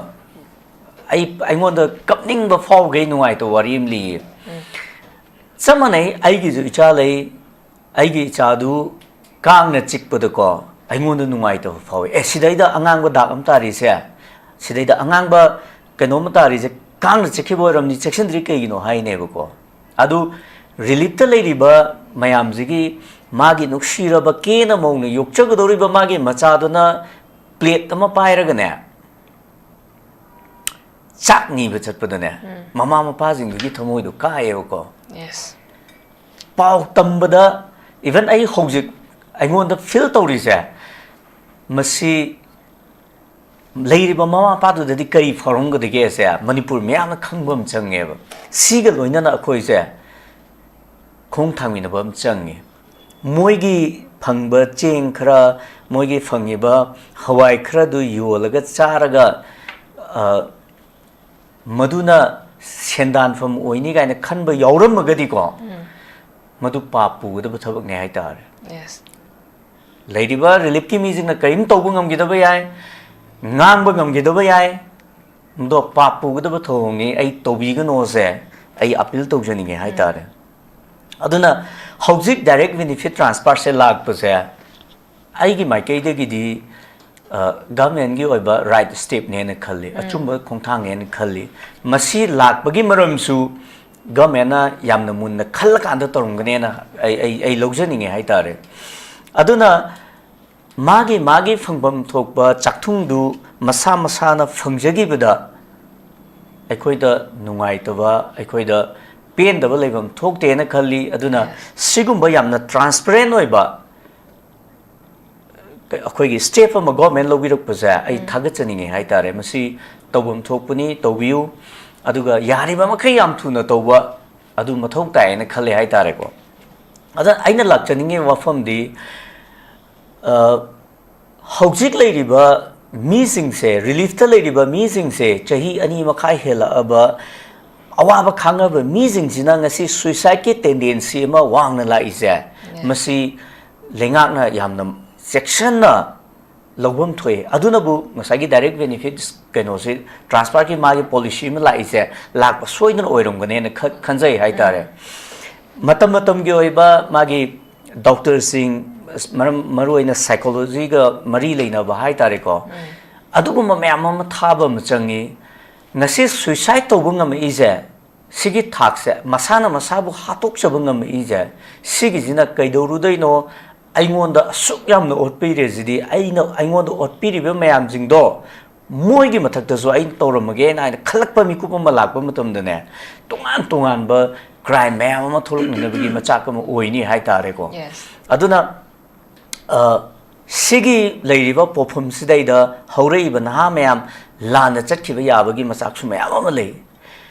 ꯑꯩ, ꯑꯩꯉꯣꯟꯗ ꯀꯞꯅꯤꯡꯕ ꯐꯥꯎꯈꯩ ꯅꯨꯡꯉꯥꯏꯇꯕ ꯋꯥꯔꯤ ꯑꯃ ꯂꯤꯌꯦ꯫ ꯆꯞ ꯃꯥꯟꯅꯩ, ꯑꯩꯒꯤꯁꯨ ꯏꯆꯥ ꯂꯩ, ꯑꯩꯒꯤ ꯏꯆꯥꯗꯨ ꯀꯥꯡꯅ ꯆꯤꯛꯄꯗꯀꯣ ꯑꯩꯉꯣꯟꯗ ꯅꯨꯡꯉꯥꯏꯇꯕ ꯐꯥꯎꯏ꯫ "ꯑꯦ, ꯁꯤꯗꯩꯗ ꯑꯉꯥꯡꯕ ꯗꯥꯛ ꯑꯃ ꯇꯥꯔꯤꯁꯦ, ꯁꯤꯗꯩꯗ ꯑꯉꯥꯡꯕ ꯀꯩꯅꯣꯝꯃ ꯇꯥꯔꯤꯁꯦ ꯀꯥꯡꯅ ꯆꯤꯛꯈꯤꯕ ꯑꯣꯏꯔꯝꯅꯤ, ꯆꯦꯛꯁꯤꯟꯗ꯭ꯔꯤ ꯀꯩꯒꯤꯅꯣ?" ꯍꯥꯏꯅꯦꯕꯀꯣ꯫ ꯑꯗꯨ ꯔꯤꯂꯤꯞꯇ ꯂꯩꯔꯤꯕ ꯃꯌꯥꯝꯁꯤꯒꯤ ꯃꯥꯒꯤ ꯅꯨꯡꯁꯤꯔꯕ ꯀꯦꯅ ꯃꯧꯅ ꯌꯣꯛꯆꯒꯗꯧꯔꯤꯕ ꯃꯥꯒꯤ ꯃꯆꯥꯗꯨꯅ ꯄ꯭ꯂꯦꯠ ꯑꯃ ꯄꯥꯏꯔꯒꯅꯦ, ꯆꯥꯛ ꯅꯤꯕ ꯆꯠꯄꯗꯅꯦ, ꯃꯃꯥ ꯃꯄꯥꯁꯤꯡꯗꯨꯒꯤ ꯊꯃꯣꯏꯗꯣ ꯀꯥꯏꯌꯦꯕꯀꯣ꯫ Yes. ꯄꯥꯎ ꯇꯝꯕꯗ, even ꯑꯩ ꯍꯧꯖꯤꯛ ꯑꯩꯉꯣꯟꯗ ꯐꯤꯜ ꯇꯧꯔꯤꯁꯦ, ꯃꯁꯤ ꯂꯩꯔꯤꯕ ꯃꯃꯥ ꯃꯄꯥꯗꯨꯗꯗꯤ ꯀꯔꯤ ꯐꯥꯎꯔꯝꯒꯗꯒꯦꯁꯦ ꯃꯅꯤꯄꯨꯔ ꯃꯤꯌꯥꯝꯅ ꯈꯪꯕ ꯑꯃ ꯆꯪꯉꯦꯕ꯫ ꯁꯤꯒ ꯂꯣꯏꯅꯅ ꯑꯩꯈꯣꯏꯁꯦ ꯈꯣꯡ ꯊꯥꯡꯃꯤꯟꯅꯕ ꯑꯃ ꯆꯪꯉꯤ꯫ ꯃꯣꯏꯒꯤ ꯐꯪꯕ ꯆꯦꯡ ꯈꯔ, ꯃꯣꯏꯒꯤ ꯐꯪꯉꯤꯕ ꯍꯋꯥꯏ ꯈꯔꯗꯨ ꯌꯣꯜꯂꯒ ꯆꯥꯔꯒ, ꯑ, ꯃꯗꯨꯅ ꯁꯦꯟꯗꯥꯟꯐꯝ ꯑꯣꯏꯅꯤ ꯀꯥꯏꯅ ꯈꯟꯕ ꯌꯥꯎꯔꯝꯃꯒꯗꯤꯀꯣ, ꯃꯗꯨ ꯄꯥꯞ ꯄꯨꯒꯗꯕ ꯊꯕꯛꯅꯦ ꯍꯥꯏꯇꯥꯔꯦ꯫ Yes. ꯂꯩꯔꯤꯕ ꯔꯤꯂꯤꯞꯀꯤ ꯃꯤꯁꯤꯡꯅ ꯀꯔꯤꯝ ꯇꯧꯕ ꯉꯝꯈꯤꯗꯕ ꯌꯥꯏ, ꯉꯥꯡꯕ ꯉꯝꯈꯤꯗꯕ ꯌꯥꯏ, ꯃꯗꯣ ꯄꯥꯞ ꯄꯨꯒꯗꯕ ꯊꯧꯑꯣꯡꯅꯤ, ꯑꯩ ꯇꯧꯕꯤꯒꯅꯣꯁꯦ ꯑꯩ ꯑꯄꯤꯜ ꯇꯧꯖꯅꯤꯡꯉꯦ ꯍꯥꯏꯇꯥꯔꯦ꯫ ꯑꯗꯨꯅ ꯍꯧꯖꯤꯛ direct benefit transferꯁꯦ ꯂꯥꯛꯄꯁꯦ ꯑꯩꯒꯤ ꯃꯥꯏꯀꯩꯗꯒꯤꯗꯤ ꯒꯚꯔꯟꯃꯦꯟꯒꯤ ꯑꯣꯏꯕ ꯔꯥꯏꯠ ꯁ꯭ꯇꯦꯞꯅꯦꯅ ꯈꯜꯂꯤ, ꯑꯆꯨꯝꯕ ꯈꯣꯡꯊꯥꯡꯅꯦꯅ ꯈꯜꯂꯤ꯫ ꯃꯁꯤ ꯂꯥꯛꯄꯒꯤ ꯃꯔꯝꯁꯨ ꯒꯚꯔꯟꯃꯦꯟꯅ ꯌꯥꯝꯅ ꯃꯨꯟꯅ ꯈꯜꯂꯀꯥꯟꯗ ꯇꯧꯔꯝꯒꯅꯦꯅ ꯑꯩ ꯑꯩ ꯑꯩ ꯂꯧꯖꯅꯤꯡꯉꯦ ꯍꯥꯏꯇꯥꯔꯦ꯫ ꯑꯗꯨꯅ ꯃꯥꯒꯤ ꯃꯥꯒꯤ ꯐꯪꯐꯝ ꯊꯣꯛꯄ ꯆꯥꯛꯊꯨꯡꯗꯨ ꯃꯁꯥ ꯃꯁꯥꯅ ꯐꯪꯖꯈꯤꯕꯗ ꯑꯩꯈꯣꯏꯗ ꯅꯨꯡꯉꯥꯏꯇꯕ, ꯑꯩꯈꯣꯏꯗ ꯄꯦꯟꯗꯕ ꯂꯩꯐꯝ ꯊꯣꯛꯇꯦꯅ ꯈꯜꯂꯤ꯫ ꯑꯗꯨꯅ ꯁꯤꯒꯨꯝꯕ ꯌꯥꯝꯅ ꯇ꯭ꯔꯥꯟꯁꯄꯔꯦꯟ ꯑꯣꯏꯕ ꯑꯩꯈꯣꯏꯒꯤ ꯁ꯭ꯇꯦꯞ ꯑꯃ ꯒꯣꯔꯃꯦꯟ ꯂꯧꯕꯤꯔꯛꯄꯁꯦ ꯑꯩ ꯊꯥꯒꯠꯆꯅꯤꯡꯉꯦ ꯍꯥꯏꯇꯥꯔꯦ꯫ ꯃꯁꯤ ꯇꯧꯐꯝ ꯊꯣꯛꯄꯅꯤ, ꯇꯧꯕꯤꯌꯨ꯫ ꯑꯗꯨꯒ ꯌꯥꯔꯤꯕ ꯃꯈꯩ ꯌꯥꯝ ꯊꯨꯅ ꯇꯧꯕ ꯑꯗꯨ ꯃꯊꯧ ꯇꯥꯏꯌꯦꯅ ꯈꯜꯂꯦ ꯍꯥꯏꯇꯥꯔꯦꯀꯣ꯫ ꯑꯗ ꯑꯩꯅ ꯂꯥꯛꯆꯅꯤꯡꯉꯤꯕ ꯋꯥꯐꯝꯗꯤ, ꯑ, ꯍꯧꯖꯤꯛ ꯂꯩꯔꯤꯕ ꯃꯤꯁꯤꯡꯁꯦ, ꯔꯤꯂꯤꯐꯇ ꯂꯩꯔꯤꯕ ꯃꯤꯁꯤꯡꯁꯦ ꯆꯍꯤ ꯑꯅꯤ ꯃꯈꯥꯏ ꯍꯦꯜꯂꯛꯑꯕ ꯑꯋꯥꯕ ꯈꯥꯡꯉꯕ ꯃꯤꯁꯤꯡꯁꯤꯅ ꯉꯁꯤ ꯁꯨꯏꯁꯥꯏꯗꯀꯤ ꯇꯦꯟꯗꯦꯟꯁꯤ ꯑꯃ ꯋꯥꯡꯅ ꯂꯥꯛꯏꯁꯦ, ꯃꯁꯤ ꯂꯩꯉꯥꯛꯅ ꯌꯥꯝꯅ ꯆꯦꯛꯁꯤꯟꯅ ꯂꯧꯐꯝ ꯊꯣꯛꯏ꯫ ꯑꯗꯨꯅꯕꯨ ꯉꯁꯥꯏꯒꯤ ꯗꯥꯏꯔꯦꯛ ꯕꯦꯅꯤꯐꯤꯠꯁ ꯀꯩꯅꯣꯁꯤ, ꯇ꯭ꯔꯥꯟꯁꯐꯔꯒꯤ ꯃꯥꯒꯤ ꯄꯣꯂꯤꯁꯤ ꯑꯃ ꯂꯥꯛꯏꯁꯦ ꯂꯥꯛꯄ ꯁꯣꯏꯗꯅ ꯑꯣꯏꯔꯝꯒꯅꯦꯅ ꯈ-, ꯈꯟꯖꯩ ꯍꯥꯏꯇꯥꯔꯦ꯫ ꯃꯇꯝ ꯃꯇꯝꯒꯤ ꯑꯣꯏꯕ ꯃꯥꯒꯤ ꯗꯣꯛꯇꯔꯁꯤꯡ, ꯃꯔꯝ, ꯃꯔꯨꯑꯣꯏꯅ ꯁꯥꯏꯀꯣꯂꯣꯖꯤꯒ ꯃꯔꯤ ꯂꯩꯅꯕ ꯍꯥꯏꯇꯥꯔꯦꯀꯣ, ꯑꯗꯨꯒꯨꯝꯕ ꯃꯌꯥꯝ ꯑꯃ ꯊꯥꯕ ꯑꯃ ꯆꯪꯉꯤ꯫ ꯉꯁꯤ ꯁꯨꯏꯁꯥꯏꯗ ꯇꯧꯕ ꯉꯝꯃꯛꯏꯁꯦ, ꯁꯤꯒꯤ ꯊꯥꯛꯁꯦ, ꯃꯁꯥꯅ ꯃꯁꯥꯕꯨ ꯍꯥꯠꯇꯣꯛꯆꯕ ꯉꯝꯃꯛꯏꯁꯦ, ꯁꯤꯒꯤꯁꯤꯅ ꯀꯩꯗꯧꯔꯨꯗꯣꯏꯅꯣ? ꯑꯩꯉꯣꯟꯗ ꯑꯁꯨꯛ ꯌꯥꯝꯅ ꯑꯣꯠꯄꯤꯔꯦꯁꯤꯗꯤ, ꯑꯩꯅ, ꯑꯩꯉꯣꯟꯗ ꯑꯣꯠꯄꯤꯔꯤꯕ ꯃꯌꯥꯝꯁꯤꯡꯗꯣ ꯃꯣꯏꯒꯤ ꯃꯊꯛꯇꯁꯨ ꯑꯩꯅ ꯇꯧꯔꯝꯃꯒꯦꯅ ꯍꯥꯏꯅ ꯈꯜꯂꯛꯄ ꯃꯤꯀꯨꯞ ꯑꯃ ꯂꯥꯛꯄ ꯃꯇꯝꯗꯅꯦ, ꯇꯣꯉꯥꯟ ꯇꯣꯉꯥꯟꯕ ꯀ꯭ꯔꯥꯏꯝ ꯃꯌꯥꯝ ꯑꯃ ꯊꯣꯛꯂꯛꯅꯅꯕꯒꯤ ꯃꯆꯥꯛ ꯑꯃ ꯑꯣꯏꯅꯤ ꯍꯥꯏꯇꯥꯔꯦꯀꯣ꯫ ꯑꯗꯨꯅ, ꯑ, ꯁꯤꯒꯤ ꯂꯩꯔꯤꯕ ꯄꯣꯠꯐꯝꯁꯤꯗꯩꯗ ꯍꯧꯔꯛꯏꯕ ꯅꯍꯥ ꯃꯌꯥꯝ ꯂꯥꯟꯅ ꯆꯠꯈꯤꯕ ꯌꯥꯕꯒꯤ ꯃꯆꯥꯛꯁꯨ ꯃꯌꯥꯝ ꯑꯃ ꯂꯩ꯫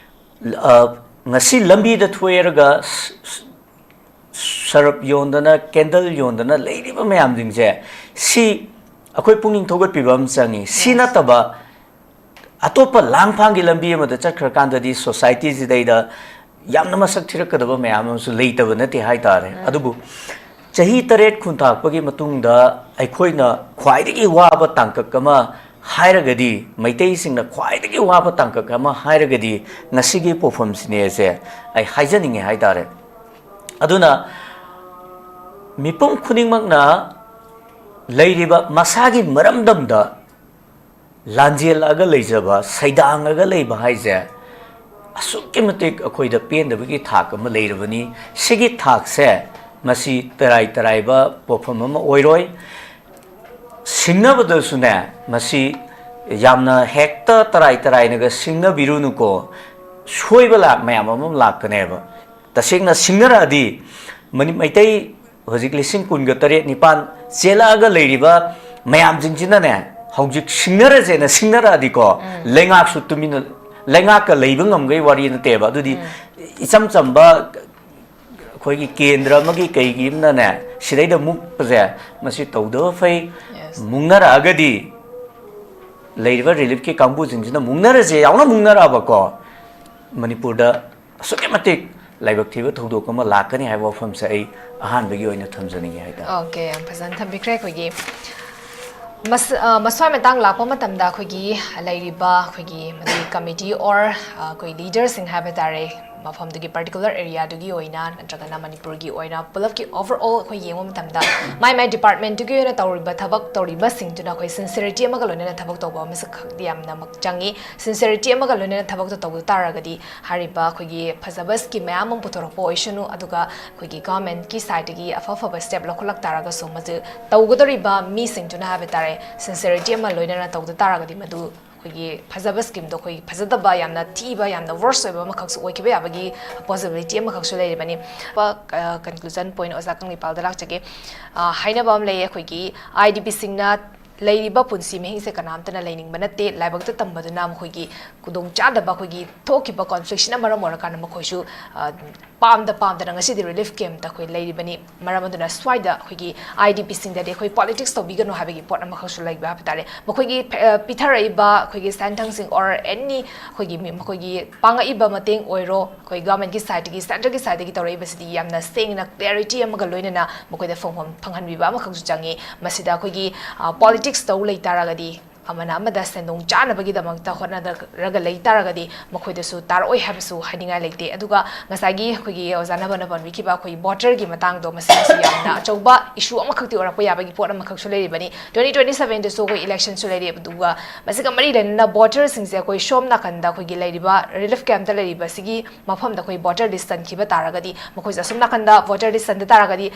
ꯑ, ꯉꯁꯤ ꯂꯝꯕꯤꯗ ꯊꯣꯛꯑꯦꯔꯒ ꯁ-, ꯁ-, ꯁꯔꯞ ꯌꯣꯟꯗꯅ, ꯀꯦꯟꯗꯜ ꯌꯣꯟꯗꯅ ꯂꯩꯔꯤꯕ ꯃꯌꯥꯝꯁꯤꯡꯁꯦ, ꯁꯤ ꯑꯩꯈꯣꯏ ꯄꯨꯛꯅꯤꯡ ꯊꯧꯒꯠꯄꯤꯕ ꯑꯃ ꯆꯪꯉꯤ꯫ ꯁꯤ ꯅꯠꯇꯕ ꯑꯇꯣꯞꯄ ꯂꯥꯡꯐꯥꯡꯒꯤ ꯂꯝꯕꯤ ꯑꯃꯗ ꯆꯠꯈ꯭ꯔꯀꯥꯟꯗꯗꯤ ꯁꯣꯁꯥꯏꯇꯤꯁꯤꯗꯩꯗ ꯌꯥꯝꯅ ꯃꯁꯛ ꯊꯤꯔꯛꯀꯗꯕ ꯃꯌꯥꯝ ꯑꯃꯁꯨ ꯂꯩꯇꯕ ꯅꯠꯇꯦ ꯍꯥꯏꯇꯥꯔꯦ꯫ ꯑꯗꯨꯕꯨ ꯆꯍꯤ ꯇꯔꯦꯠ ꯈꯨꯟꯇꯥꯛꯄꯒꯤ ꯃꯇꯨꯡꯗ ꯑꯩꯈꯣꯏꯅ ꯈ꯭ꯋꯥꯏꯗꯒꯤ ꯋꯥꯕ ꯇꯥꯡꯀꯛ ꯑꯃ ꯍꯥꯏꯔꯒꯗꯤ, ꯃꯩꯇꯩꯁꯤꯡꯅ ꯈ꯭ꯋꯥꯏꯗꯒꯤ ꯋꯥꯕ ꯇꯥꯡꯀꯛ ꯑꯃ ꯍꯥꯏꯔꯒꯗꯤ ꯉꯁꯤꯒꯤ ꯄꯣꯠꯐꯝꯁꯤꯅꯦꯁꯦ ꯑꯩ ꯍꯥꯏꯖꯅꯤꯡꯉꯦ ꯍꯥꯏꯇꯥꯔꯦ꯫ ꯑꯗꯨꯅ ꯃꯤꯄꯨꯝ ꯈꯨꯗꯤꯡꯃꯛꯅ ꯂꯩꯔꯤꯕ ꯃꯁꯥꯒꯤ ꯃꯔꯝꯗꯝꯗ ꯂꯥꯟꯖꯦꯜꯂꯛꯑꯒ ꯂꯩꯖꯕ, ꯁꯩꯗꯥꯡꯉꯒ ꯂꯩꯕ ꯍꯥꯏꯁꯦ ꯑꯁꯨꯛꯀꯤ ꯃꯇꯤꯛ ꯑꯩꯈꯣꯏꯗ ꯄꯦꯟꯗꯕꯒꯤ ꯊꯥꯛ ꯑꯃ ꯂꯩꯔꯕꯅꯤ꯫ ꯁꯤꯒꯤ ꯊꯥꯛꯁꯦ ꯃꯁꯤ ꯇꯔꯥꯏ ꯇꯔꯥꯏꯕ ꯄꯣꯠꯐꯝ ꯑꯃ ꯑꯣꯏꯔꯣꯏ꯫ ꯁꯤꯡꯅꯕꯗꯁꯨꯅꯦ, ꯃꯁꯤ ꯌꯥꯝꯅ ꯍꯦꯛꯇ ꯇꯔꯥꯏ ꯇꯔꯥꯏꯅꯒ ꯁꯤꯡꯅꯕꯤꯔꯨꯅꯨꯀꯣ꯫ ꯁꯣꯏꯕ ꯂꯥꯛ ꯃꯌꯥꯝ ꯑꯃ ꯂꯥꯛꯀꯅꯦꯕ꯫ ꯇꯁꯦꯡꯅ ꯁꯤꯡꯅꯔꯛꯑꯗꯤ ꯃꯅꯤ-, ꯃꯩꯇꯩ ꯍꯧꯖꯤꯛ ꯂꯤꯁꯤꯡ ꯀꯨꯟꯒ ꯇꯔꯦꯠ ꯅꯤꯄꯥꯟ ꯆꯦꯜꯂꯛꯑꯒ ꯂꯩꯔꯤꯕ ꯃꯌꯥꯝꯁꯤꯡꯁꯤꯅꯅꯦ, ꯍꯧꯖꯤꯛ ꯁꯤꯡꯅꯔꯁꯦꯅ ꯁꯤꯡꯅꯔꯛꯑꯗꯤꯀꯣ, ꯎꯝ꯫ ꯂꯩꯉꯥꯛꯁꯨ ꯇꯨꯃꯤꯟꯅ, ꯂꯩꯉꯥꯛꯀ ꯂꯩꯕ ꯉꯝꯒꯩ ꯋꯥꯔꯤ ꯅꯠꯇꯦꯕ꯫ ꯑꯗꯨꯗꯤ ꯎꯝ꯫ ꯏꯆꯝ ꯆꯝꯕ ꯑꯩꯈꯣꯏꯒꯤ ꯀꯦꯟꯗ꯭ꯔ ꯑꯃꯒꯤ ꯀꯩꯒꯤ ꯑꯃꯅꯅꯦ, ꯁꯤꯗꯩꯗ ꯃꯨꯛꯄꯁꯦ, ꯃꯁꯤ ꯇꯧꯗꯕ ꯐꯩ꯫ Yes. ꯃꯨꯛꯅꯔꯛꯑꯒꯗꯤ ꯂꯩꯔꯤꯕ ꯔꯤꯂꯤꯐꯀꯤ ꯀꯥꯡꯕꯨꯁꯤꯡꯁꯤꯅ ꯃꯨꯛꯅꯔꯁꯦ ꯌꯥꯎꯅ ꯃꯨꯛꯅꯔꯛꯑꯕꯀꯣ, ꯃꯅꯤꯄꯨꯔꯗ ꯑꯁꯨꯛꯀꯤ ꯃꯇꯤꯛ ꯂꯥꯏꯕꯛ ꯊꯤꯕ ꯊꯧꯗꯣꯛ ꯑꯃ ꯂꯥꯛꯀꯅꯤ ꯍꯥꯏꯕ ꯋꯥꯐꯝꯁꯦ ꯑꯩ ꯑꯍꯥꯟꯕꯒꯤ ꯑꯣꯏꯅ ꯊꯝꯖꯅꯤꯡꯉꯤ ꯍꯥꯏꯇꯥꯔꯦ꯫ Okay, ꯌꯥꯝ ꯐꯖꯅ ꯊꯝꯕꯤꯈ꯭ꯔꯦ꯫ ꯑꯩꯈꯣꯏꯒꯤ ꯃꯁ-, ꯑ, ꯃꯁ꯭ꯋꯥꯏ ꯃꯇꯥꯡ ꯂꯥꯛꯄ ꯃꯇꯝꯗ ꯑꯩꯈꯣꯏꯒꯤ ꯂꯩꯔꯤꯕ ꯑꯩꯈꯣꯏꯒꯤ ꯃꯗꯨꯒꯤ committee or, ꯑ, ꯑꯩꯈꯣꯏ leaderꯁꯤꯡ ꯍꯥꯏꯕ ꯇꯥꯔꯦ, ꯃꯐꯝꯗꯨꯒꯤ particular areaꯗꯨꯒꯤ ꯑꯣꯏꯅ ꯅꯠꯇ꯭ꯔꯒꯅ ꯃꯅꯤꯄꯨꯔꯒꯤ ꯑꯣꯏꯅ ꯄꯨꯂꯞꯀꯤ overall ꯑꯩꯈꯣꯏ ꯌꯦꯡꯕ ꯃꯇꯝꯗ ꯃꯥꯏ ꯃꯥꯏ departmentꯇꯨꯒꯤ ꯑꯣꯏꯅ ꯇꯧꯔꯤꯕ ꯊꯕꯛ ꯇꯧꯔꯤꯕꯁꯤꯡꯗꯨꯅ ꯑꯩꯈꯣꯏ sincerity ꯑꯃꯒ ꯂꯣꯏꯅꯅ ꯊꯕꯛ ꯇꯧꯕ ꯑꯃꯁꯨ ꯈꯛꯇꯤ ꯌꯥꯝꯅꯃꯛ ꯆꯪꯉꯤ꯫ Sincerity ꯑꯃꯒ ꯂꯣꯏꯅꯅ ꯊꯕꯛꯇꯣ ꯇꯧꯕ ꯇꯥꯔꯒꯗꯤ ꯍꯥꯏꯔꯤꯕ ꯑꯩꯈꯣꯏꯒꯤ ꯐꯖꯕ scheme ꯃꯌꯥꯝ ꯑꯃ ꯄꯨꯊꯣꯔꯛꯄ ꯑꯣꯏꯁꯅꯨ, ꯑꯗꯨꯒ ꯑꯩꯈꯣꯏꯒꯤ governmentꯀꯤ sideꯇꯒꯤ ꯑꯐ ꯑꯐꯕ step ꯂꯧꯈꯠꯂꯛ ꯇꯥꯔꯒꯁꯨ ꯃꯗꯨ ꯇꯧꯒꯗꯧꯔꯤꯕ ꯃꯤꯁꯤꯡꯗꯨꯅ ꯍꯥꯏꯕ ꯇꯥꯔꯦ, sincerity ꯑꯃ ꯂꯣꯏꯅꯅ ꯇꯧꯗ ꯇꯥꯔꯒꯗꯤ ꯃꯗꯨ ꯑꯩꯈꯣꯏꯒꯤ ꯐꯖꯕ schemeꯗꯣ ꯑꯩꯈꯣꯏꯒꯤ ꯐꯖꯗꯕ, ꯌꯥꯝꯅ ꯊꯤꯕ, ꯌꯥꯝꯅ worst ꯑꯣꯏꯕ ꯑꯃꯈꯛꯁꯨ ꯑꯣꯏꯈꯤꯕ ꯌꯥꯕꯒꯤ possibility ꯑꯃꯈꯛꯁꯨ ꯂꯩꯔꯤꯕꯅꯤ꯫ ꯑ, conclusion point ꯑꯣꯖꯥ ꯀꯪꯂꯩꯄꯥꯜꯗ ꯂꯥꯛꯆꯒꯦ꯫ ꯑ, ꯍꯥꯏꯅꯕ ꯑꯃ ꯂꯩꯌꯦ, ꯑꯩꯈꯣꯏꯒꯤ IDPꯁꯤꯡꯅ ꯂꯩꯔꯤꯕ ꯄꯨꯟꯁꯤ ꯃꯍꯤꯡꯁꯦ ꯀꯅꯥꯝꯇꯅ ꯂꯩꯅꯤꯡꯕ ꯅꯠꯇꯦ꯫ ꯂꯥꯏꯕꯛꯇ ꯇꯝꯕꯗꯨꯅ ꯃꯈꯣꯏꯒꯤ ꯈꯨꯗꯣꯡꯆꯥꯗꯕ, ꯑꯩꯈꯣꯏꯒꯤ ꯊꯣꯛꯈꯤꯕ conflictꯁꯤꯅ ꯃꯔꯝ ꯑꯣꯏꯔꯀꯥꯟꯗ ꯃꯈꯣꯏꯁꯨ, ꯑ, ꯄꯥꯝꯗ ꯄꯥꯝꯗꯅ ꯉꯁꯤꯗꯤ relief campꯇ ꯑꯩꯈꯣꯏ ꯂꯩꯔꯤꯕꯅꯤ꯫ ꯃꯔꯝ ꯑꯗꯨꯅ ꯁ꯭ꯋꯥꯏꯗ ꯑꯩꯈꯣꯏꯒꯤ IDPꯁꯤꯡꯗꯗꯤ ꯑꯩꯈꯣꯏ politics ꯇꯧꯕꯤꯒꯅꯨ ꯍꯥꯏꯕꯒꯤ ꯄꯣꯠ ꯑꯃꯈꯛꯁꯨ ꯂꯩꯕ ꯍꯥꯏꯕ ꯇꯥꯔꯦ꯫ ꯃꯈꯣꯏꯒꯤ, ꯑ, ꯄꯤꯊꯔꯛꯏꯕ ꯑꯩꯈꯣꯏꯒꯤ ꯁꯦꯟꯊꯪꯁꯤꯡ or any ꯑꯩꯈꯣꯏꯒꯤ ꯃꯤ-, ꯃꯈꯣꯏꯒꯤ ꯄꯥꯡꯉꯛꯏꯕ ꯃꯇꯦꯡ ꯑꯣꯏꯔꯣ, ꯑꯩꯈꯣꯏ governmentꯀꯤ sideꯇꯒꯤ, centreꯒꯤ sideꯇꯒꯤ ꯇꯧꯔꯛꯏꯕꯁꯤꯗꯤ ꯌꯥꯝꯅ ꯁꯦꯡꯅ clarity ꯑꯃꯒ ꯂꯣꯏꯅꯅ ꯃꯈꯣꯏꯗ ꯐꯪꯐꯝ ꯐꯪꯍꯟꯕꯤꯕ ꯑꯃꯈꯛꯁꯨ ꯆꯪꯉꯤ꯫ ꯃꯁꯤꯗ ꯑꯩꯈꯣꯏꯒꯤ, ꯑ, politics ꯇꯧ ꯂꯩ ꯇꯥꯔꯒꯗꯤ ꯑꯃꯅ ꯑꯃꯗ ꯁꯦꯟꯗꯣꯡ ꯆꯥꯅꯕꯒꯤꯗꯃꯛꯇ ꯍꯣꯠꯅꯔꯒ ꯂꯩ ꯇꯥꯔꯒꯗꯤ ꯃꯈꯣꯏꯗꯁꯨ ꯇꯥꯔꯛꯑꯣꯏ ꯍꯥꯏꯕꯁꯨ ꯍꯥꯏꯅꯤꯡꯉꯥꯏ ꯂꯩꯇꯦ꯫ ꯑꯗꯨꯒ ꯉꯁꯥꯏꯒꯤ ꯑꯩꯈꯣꯏꯒꯤ ꯑꯣꯖꯥ ꯅꯕꯅ ꯄꯟꯕꯤꯈꯤꯕ ꯑꯩꯈꯣꯏꯒꯤ ꯕꯣꯇꯔꯒꯤ ꯃꯇꯥꯡꯗꯣ, ꯃꯁꯤꯗꯁꯨ ꯌꯥꯝꯅ ꯑꯆꯧꯕ ꯏꯁꯨ ꯑꯃꯈꯛꯇꯤ ꯑꯣꯏꯔꯛꯄ ꯌꯥꯕꯒꯤ ꯄꯣꯠ ꯑꯃꯈꯛꯁꯨ ꯂꯩꯔꯤꯕꯅꯤ꯫ Twenty twenty sevenꯗꯁꯨ ꯑꯩꯈꯣꯏ ꯏꯂꯦꯛꯁꯟꯁꯨ ꯂꯩꯔꯤ꯫ ꯑꯗꯨꯒ ꯃꯁꯤꯒ ꯃꯔꯤ ꯂꯩꯅꯅ ꯕꯣꯇꯔꯁꯤꯡꯁꯦ ꯑꯩꯈꯣꯏ ꯁꯣꯝ ꯅꯥꯀꯟꯗ ꯑꯩꯈꯣꯏꯒꯤ ꯂꯩꯔꯤꯕ ꯔꯤꯂꯤꯐ ꯀꯦꯝꯞꯇ ꯂꯩꯔꯤꯕꯁꯤꯒꯤ ꯃꯐꯝꯗ ꯑꯩꯈꯣꯏ ꯕꯣꯇꯔ ꯂꯤꯁ ꯆꯟꯈꯤꯕ ꯇꯥꯔꯒꯗꯤ, ꯃꯈꯣꯏꯁꯦ ꯑꯁꯣꯝ ꯅꯥꯀꯟꯗ ꯕꯣꯇꯔ ꯂꯤꯁ ꯆꯟꯗ ꯇꯥꯔꯒꯗꯤ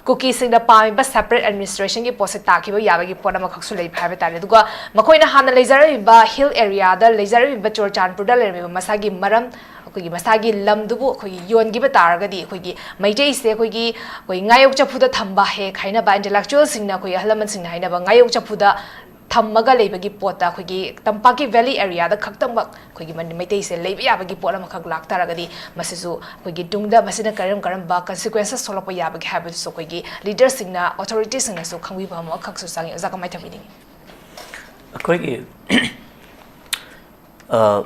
ꯀꯨꯀꯤꯁꯤꯡꯅ ꯄꯥꯝꯃꯤꯕ ꯁꯦꯄꯔꯦꯠ ꯑꯦꯗꯃꯤꯅꯤꯁꯇ꯭ꯔꯦꯁꯟꯒꯤ ꯄꯣꯠꯁꯦ ꯇꯥꯈꯤꯕ ꯌꯥꯕꯒꯤ ꯄꯣꯠ ꯑꯃꯈꯛꯁꯨ ꯂꯩꯕ ꯍꯥꯏꯕ ꯇꯥꯔꯦ꯫ ꯑꯗꯨꯒ ꯃꯈꯣꯏꯅ ꯍꯥꯟꯅ ꯂꯩꯖꯔꯝꯃꯤꯕ ꯍꯤꯜ ꯑꯦꯔꯤꯌꯥꯗ ꯂꯩꯖꯔꯝꯃꯤꯕ ꯆꯨꯔꯆꯥꯟꯄꯨꯔꯗ ꯂꯩꯔꯝꯃꯤꯕ ꯃꯁꯥꯒꯤ ꯃꯔꯝ, ꯑꯩꯈꯣꯏꯒꯤ ꯃꯁꯥꯒꯤ ꯂꯝꯗꯨꯕꯨ ꯑꯩꯈꯣꯏꯒꯤ ꯌꯣꯟꯈꯤꯕ ꯇꯥꯔꯒꯗꯤ, ꯑꯩꯈꯣꯏꯒꯤ ꯃꯩꯇꯩꯁꯦ ꯑꯩꯈꯣꯏꯒꯤ, ꯑꯩꯈꯣꯏ ꯉꯥꯌꯣꯛ ꯆꯐꯨꯗ ꯊꯝꯕ ꯍꯦꯛ ꯍꯥꯏꯅꯕ, ꯏꯟꯇꯦꯂꯦꯛꯆꯨꯋꯦꯜꯁꯤꯡꯅ, ꯑꯩꯈꯣꯏꯒꯤ ꯑꯍꯜ ꯂꯃꯟꯁꯤꯡꯅ ꯍꯥꯏꯅꯕ ꯉꯥꯌꯣꯛ ꯆꯐꯨꯗ ꯊꯝꯃꯒ ꯂꯩꯕꯒꯤ ꯄꯣꯠꯇ ꯑꯩꯈꯣꯏꯒꯤ ꯇꯝꯄꯥꯛꯀꯤ ꯚꯦꯂꯤ ꯑꯦꯔꯤꯌꯥꯗ ꯈꯛꯇꯃꯛ ꯑꯩꯈꯣꯏꯒꯤ ꯃꯩꯇꯩꯁꯦ ꯂꯩꯕ ꯌꯥꯕꯒꯤ ꯄꯣꯠ ꯑꯃꯈꯛ ꯂꯥꯛꯇꯥꯔꯒꯗꯤ, ꯃꯁꯤꯁꯨ ꯑꯩꯈꯣꯏꯒꯤ ꯇꯨꯡꯗ ꯃꯁꯤꯅ ꯀꯔꯝ ꯀꯔꯝꯕ ꯀꯟꯁꯤꯀ꯭ꯋꯦꯟꯁꯦꯁ ꯊꯣꯛꯂꯛꯄ ꯌꯥꯕꯒꯦ ꯍꯥꯏꯕꯗꯨꯁꯨ ꯑꯩꯈꯣꯏꯒꯤ ꯂꯤꯗꯔꯁꯤꯡꯅ, ꯑꯣꯊꯣꯔꯤꯇꯤꯁꯤꯡꯅꯁꯨ ꯈꯪꯕꯤꯕ ꯑꯃꯈꯛꯁꯨ ꯆꯪꯉꯤ꯫ ꯑꯣꯖꯥ, ꯀꯃꯥꯏꯅ ꯊꯝꯕꯤꯅꯤꯡꯉꯤ? ꯑꯩꯈꯣꯏꯒꯤ ꯑ,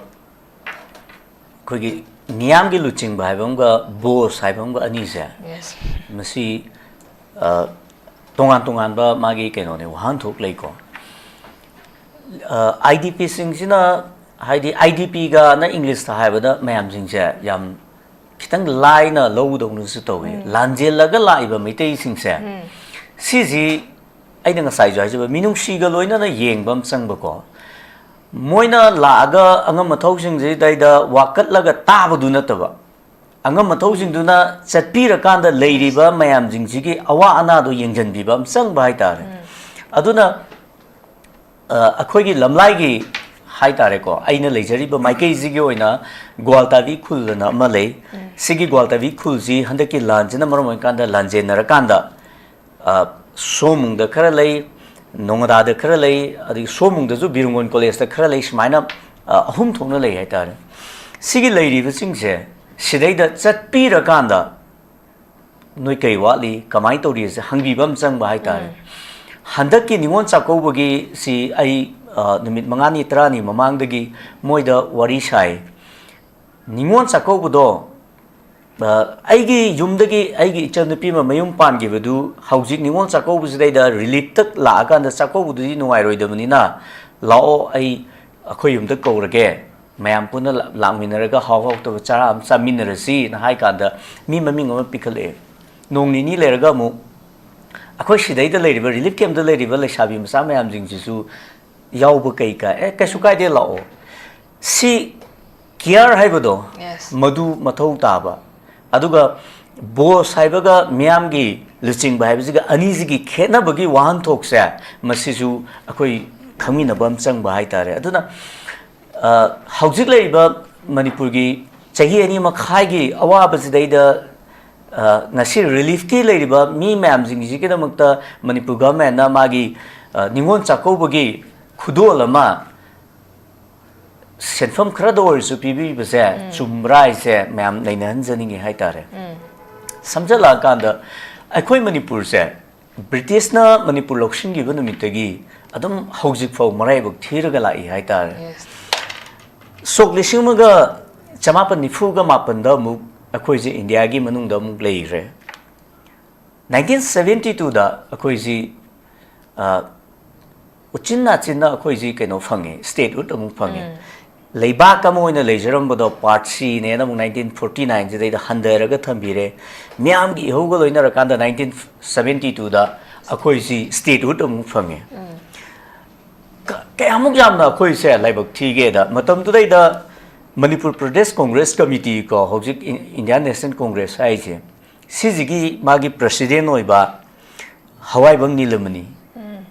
ꯑꯩꯈꯣꯏꯒꯤ ꯃꯤꯌꯥꯝꯒꯤ ꯂꯨꯆꯤꯡꯕ ꯍꯥꯏꯕ ꯑꯃꯒ ꯕꯣꯁ ꯍꯥꯏꯕ ꯑꯃꯒ ꯑꯅꯤꯁꯦ, ꯌꯦꯁ꯫ ꯃꯁꯤ ꯑ, ꯇꯣꯉꯥꯟ ꯇꯣꯉꯥꯟꯕ ꯃꯥꯒꯤ ꯀꯩꯅꯣꯅꯦ, ꯋꯥꯍꯟꯊꯣꯛ ꯂꯩꯀꯣ꯫ ꯑꯥꯏ ꯗꯤ ꯄꯤꯁꯤꯡꯁꯤꯅ, ꯍꯥꯏꯗꯤ ꯑꯥꯏ ꯗꯤ ꯄꯤꯒꯅ ꯏꯪꯂꯤꯁꯇ ꯍꯥꯏꯕꯗ ꯃꯌꯥꯝꯁꯤꯡꯁꯦ ꯌꯥꯝ ꯈꯤꯇꯪ ꯂꯥꯏꯅ ꯂꯧꯒꯗꯧꯅꯁꯨ ꯇꯧꯏ꯫ ꯎꯝ꯫ ꯂꯥꯟꯖꯦꯜꯂꯒ ꯂꯥꯛꯏꯕ ꯃꯩꯇꯩꯁꯤꯡꯁꯦ, ꯎꯝ꯫ ꯁꯤꯁꯤ ꯑꯩꯅ ꯉꯁꯥꯏꯁꯨ ꯍꯥꯏꯖꯕ, ꯃꯤꯅꯨꯡꯁꯤꯒ ꯂꯣꯏꯅꯅ ꯌꯦꯡꯕ ꯑꯃ ꯆꯪꯕꯀꯣ꯫ ꯃꯣꯏꯅ ꯂꯥꯛꯑꯒ ꯑꯉꯝ ꯑꯊꯧꯁꯤꯡꯁꯤꯗꯩꯗ ꯋꯥꯀꯠꯂꯒ ꯇꯥꯕꯗꯨ ꯅꯠꯇꯕ, ꯑꯉꯝ ꯑꯊꯧꯁꯤꯡꯗꯨꯅ ꯆꯠꯄꯤꯔꯀꯥꯟꯗ ꯂꯩꯔꯤꯕ ꯃꯌꯥꯝꯁꯤꯡꯁꯤꯒꯤ ꯑꯋꯥ ꯑꯅꯥꯗꯣ ꯌꯦꯡꯁꯤꯟꯕꯤꯕ ꯑꯃ ꯆꯪꯕ ꯍꯥꯏꯇꯥꯔꯦ꯫ ꯎꯝ꯫ ꯑꯗꯨꯅ, ꯑ, ꯑꯩꯈꯣꯏꯒꯤ ꯂꯝꯂꯥꯏꯒꯤ ꯍꯥꯏꯇꯥꯔꯦꯀꯣ, ꯑꯩꯅ ꯂꯩꯖꯔꯤꯕ ꯃꯥꯏꯀꯩꯁꯤꯒꯤ ꯑꯣꯏꯅ ꯒ꯭ꯋꯥꯜꯇꯥꯕꯤ ꯈꯨꯜ ꯑꯅ ꯑꯃ ꯂꯩ꯫ ꯎꯝ꯫ ꯁꯤꯒꯤ ꯒ꯭ꯋꯥꯜꯇꯥꯕꯤ ꯈꯨꯜꯁꯤ ꯍꯟꯗꯛꯀꯤ ꯂꯥꯟꯁꯤꯅ ꯃꯔꯝ ꯑꯣꯏꯔꯀꯥꯟꯗ ꯂꯥꯟꯖꯦꯟꯅꯔꯀꯥꯟꯗ, ꯑ, ꯁꯣꯃꯨꯡꯗ ꯈꯔ ꯂꯩ, ꯅꯣꯉꯗꯥꯗ ꯈꯔ ꯂꯩ, ꯑꯗꯒꯤ ꯁꯣꯃꯨꯡꯗꯁꯨ ꯕꯤꯔꯨꯡꯒꯣꯟ ꯀꯣꯂꯦꯖꯇ ꯈꯔ ꯂꯩ, ꯁꯨꯃꯥꯏꯅ, ꯑ, ꯑꯍꯨꯝ ꯊꯣꯛꯅ ꯂꯩ ꯍꯥꯏꯇꯥꯔꯦ꯫ ꯁꯤꯒꯤ ꯂꯩꯔꯤꯕꯁꯤꯡꯁꯦ ꯁꯤꯗꯩꯗ ꯆꯠꯄꯤꯔꯀꯥꯟꯗ ꯅꯣꯏ ꯀꯩ ꯋꯥꯠꯂꯤ, ꯀꯃꯥꯏꯅ ꯇꯧꯔꯤꯁꯦ ꯍꯪꯕꯤꯕ ꯑꯃ ꯆꯪꯕ ꯍꯥꯏꯇꯥꯔꯦ꯫ ꯎꯝ꯫ ꯍꯟꯗꯛꯀꯤ ꯅꯤꯉꯣꯜ ꯆꯥꯛꯀꯧꯕꯒꯤ ꯁꯤ ꯑꯩ, ꯑ, ꯅꯨꯃꯤꯠ ꯃꯉꯥꯅꯤ ꯇꯔꯥꯅꯤ ꯃꯃꯥꯡꯗꯒꯤ ꯃꯣꯏꯗ ꯋꯥꯔꯤ ꯁꯥꯏ꯫ ꯅꯤꯉꯣꯜ ꯆꯥꯛꯀꯧꯕꯗꯣ ꯑ, ꯑꯩꯒꯤ ꯌꯨꯝꯗꯒꯤ ꯑꯩꯒꯤ ꯏꯆꯟꯅꯨꯄꯤ ꯑꯃ ꯃꯌꯨꯝ ꯄꯥꯟꯈꯤꯕꯗꯨ ꯍꯧꯖꯤꯛ ꯅꯤꯉꯣꯜ ꯆꯥꯛꯀꯧꯕꯁꯤꯗꯩꯗ ꯔꯤꯂꯤꯐꯇ ꯂꯥꯛꯑꯀꯥꯟꯗ ꯆꯥꯛꯀꯧꯕꯗꯨꯗꯤ ꯅꯨꯡꯉꯥꯏꯔꯣꯏꯗꯕꯅꯤꯅ, "ꯂꯥꯛꯑꯣ, ꯑꯩ, ꯑꯩꯈꯣꯏ ꯌꯨꯝꯗ ꯀꯧꯔꯒꯦ, ꯃꯌꯥꯝ ꯄꯨꯟꯅ ꯂꯥ-, ꯂꯥꯛꯃꯤꯟꯅꯔꯒ ꯍꯥꯎ ꯍꯥꯎꯇꯕ ꯆꯔꯥ ꯑꯃ ꯆꯥꯃꯤꯟꯅꯔꯁꯤꯅ" ꯍꯥꯏ ꯀꯥꯟꯗ ꯃꯤ ꯃꯃꯤꯡ ꯑꯃ ꯄꯤꯈꯠꯂꯛꯑꯦ꯫ ꯅꯣꯡ ꯅꯤꯅꯤ ꯂꯩꯔꯒ ꯑꯃꯨꯛ ꯑꯩꯈꯣꯏ ꯁꯤꯗꯩꯗ ꯂꯩꯔꯤꯕ ꯔꯤꯂꯤꯐ ꯀꯦꯝꯞꯇ ꯂꯩꯔꯤꯕ ꯂꯩꯁꯥꯕꯤ ꯃꯆꯥ ꯃꯌꯥꯝꯁꯤꯡꯁꯤꯁꯨ ꯌꯥꯎꯕ ꯀꯩ ꯀꯥꯏ? "ꯑꯦ, ꯀꯩꯁꯨ ꯀꯥꯏꯗꯦ, ꯂꯥꯛꯑꯣ"꯫ ꯁꯤ ꯀꯤꯌꯔ ꯍꯥꯏꯕꯗꯣ, Yes. ꯃꯗꯨ ꯃꯊꯧ ꯇꯥꯕ꯫ ꯑꯗꯨꯒ ꯕꯣꯁ ꯍꯥꯏꯕꯒ ꯃꯤꯌꯥꯝꯒꯤ ꯂꯨꯆꯤꯡꯕ ꯍꯥꯏꯕꯁꯤꯒ ꯑꯅꯤꯁꯤꯒꯤ ꯈꯦꯠꯅꯕꯒꯤ ꯋꯥꯍꯟꯊꯣꯛꯁꯦ, ꯃꯁꯤꯁꯨ ꯑꯩꯈꯣꯏ ꯈꯪꯃꯤꯟꯅꯕ ꯑꯃ ꯆꯪꯕ ꯍꯥꯏꯇꯥꯔꯦ꯫ ꯑꯗꯨꯅ, ꯑ, ꯍꯧꯖꯤꯛ ꯂꯩꯔꯤꯕ ꯃꯅꯤꯄꯨꯔꯒꯤ ꯆꯍꯤ ꯑꯅꯤ ꯃꯈꯥꯏꯒꯤ ꯑꯋꯥꯕꯁꯤꯗꯩꯗ, ꯑ, ꯉꯁꯤ ꯔꯤꯂꯤꯐꯀꯤ ꯂꯩꯔꯤꯕ ꯃꯤ ꯃꯌꯥꯝꯁꯤꯡꯁꯤꯒꯤꯗꯃꯛꯇ ꯃꯅꯤꯄꯨꯔ ꯒꯚꯔꯟꯃꯦꯟꯠꯅ ꯃꯥꯒꯤ, ꯑ, ꯅꯤꯉꯣꯜ ꯆꯥꯛꯀꯧꯕꯒꯤ ꯈꯨꯗꯣꯜ ꯑꯃ ꯁꯦꯟꯐꯝ ꯈꯔꯗ ꯑꯣꯏꯔꯁꯨ ꯄꯤꯕꯤꯕꯁꯦ ꯎꯝ꯫ ꯆꯨꯝꯕ꯭ꯔꯥ ꯍꯥꯏꯁꯦ ꯃꯌꯥꯝ ꯅꯩꯅꯍꯟꯖꯅꯤꯡꯉꯤ ꯍꯥꯏꯇꯥꯔꯦ꯫ ꯎꯝ꯫ ꯁꯝꯖꯜꯂꯛꯑꯀꯥꯟꯗ, ꯑꯩꯈꯣꯏ ꯃꯅꯤꯄꯨꯔꯁꯦ ꯕ꯭ꯔꯤꯇꯤꯁꯅ ꯃꯅꯤꯄꯨꯔ ꯂꯧꯁꯤꯟꯈꯤꯕ ꯅꯨꯃꯤꯠꯇꯒꯤ ꯑꯗꯨꯝ ꯍꯧꯖꯤꯛ ꯐꯥꯎ ꯃꯔꯥꯏꯕꯛ ꯊꯤꯔꯒ ꯂꯥꯛꯏ ꯍꯥꯏꯇꯥꯔꯦ꯫ Yes. ꯁꯣꯛ ꯂꯤꯁꯤꯡ ꯑꯃꯒ ꯆꯃꯥꯄꯟ ꯅꯤꯐꯨꯒ ꯃꯥꯄꯟꯗ ꯑꯃꯨꯛ ꯑꯩꯈꯣꯏꯁꯦ ꯏꯟꯗꯤꯌꯥꯒꯤ ꯃꯅꯨꯡꯗ ꯑꯃꯨꯛ ꯂꯩꯈ꯭ꯔꯦ꯫ ꯅꯥꯏꯟꯇꯤꯟ ꯁꯚꯦꯟꯇꯤ ꯇꯨꯗ ꯑꯩꯈꯣꯏꯁꯤ, ꯑ, ꯎꯆꯤꯟ ꯅꯥꯆꯤꯟꯅ ꯑꯩꯈꯣꯏꯁꯤ ꯀꯩꯅꯣ ꯐꯪꯉꯦ, statehood ꯑꯃꯨꯛ ꯐꯪꯉꯦ꯫ ꯎꯝ꯫ ꯂꯩꯕꯥꯛ ꯑꯃ ꯑꯣꯏꯅ ꯂꯩꯖꯔꯝꯕꯗꯣ Part Cꯅꯦꯅ ꯑꯃꯨꯛ ꯅꯥꯏꯟꯇꯤꯟ ꯐꯣꯔꯇꯤ ꯅꯥꯏꯟꯁꯤꯗꯩꯗ ꯍꯟꯊꯔꯒ ꯊꯝꯕꯤꯔꯦ꯫ ꯃꯤꯌꯥꯝꯒꯤ ꯏꯍꯧꯒ ꯂꯣꯏꯅꯔꯀꯥꯟꯗ ꯅꯥꯏꯟꯇꯤꯟ ꯁꯚꯦꯟꯇꯤ ꯇꯨꯗ ꯑꯩꯈꯣꯏꯁꯤ statehood ꯑꯃꯨꯛ ꯐꯪꯉꯦ꯫ ꯎꯝ꯫ ꯀ-, ꯀꯌꯥꯃꯨꯛ ꯌꯥꯝꯅ ꯑꯩꯈꯣꯏꯁꯦ ꯂꯥꯏꯕꯛ ꯊꯤꯒꯦꯗ, ꯃꯇꯝꯗꯨꯗꯩꯗ ꯃꯅꯤꯄꯨꯔ ꯄ꯭ꯔꯗꯦꯁ ꯀꯣꯡꯒ꯭ꯔꯦꯁ ꯀꯃꯤꯇꯤ ꯀꯣ, ꯍꯧꯖꯤꯛ ꯏꯟ-, ꯏꯟꯗꯤꯌꯥꯟ ꯅꯦꯁꯅꯦꯜ ꯀꯣꯡꯒ꯭ꯔꯦꯁ ꯍꯥꯏꯁꯦ, ꯁꯤꯁꯤꯒꯤ ꯃꯥꯒꯤ president ꯑꯣꯏꯕ ꯍꯋꯥꯏꯕꯝ ꯅꯤꯂꯃꯅꯤ꯫ ꯎꯝ꯫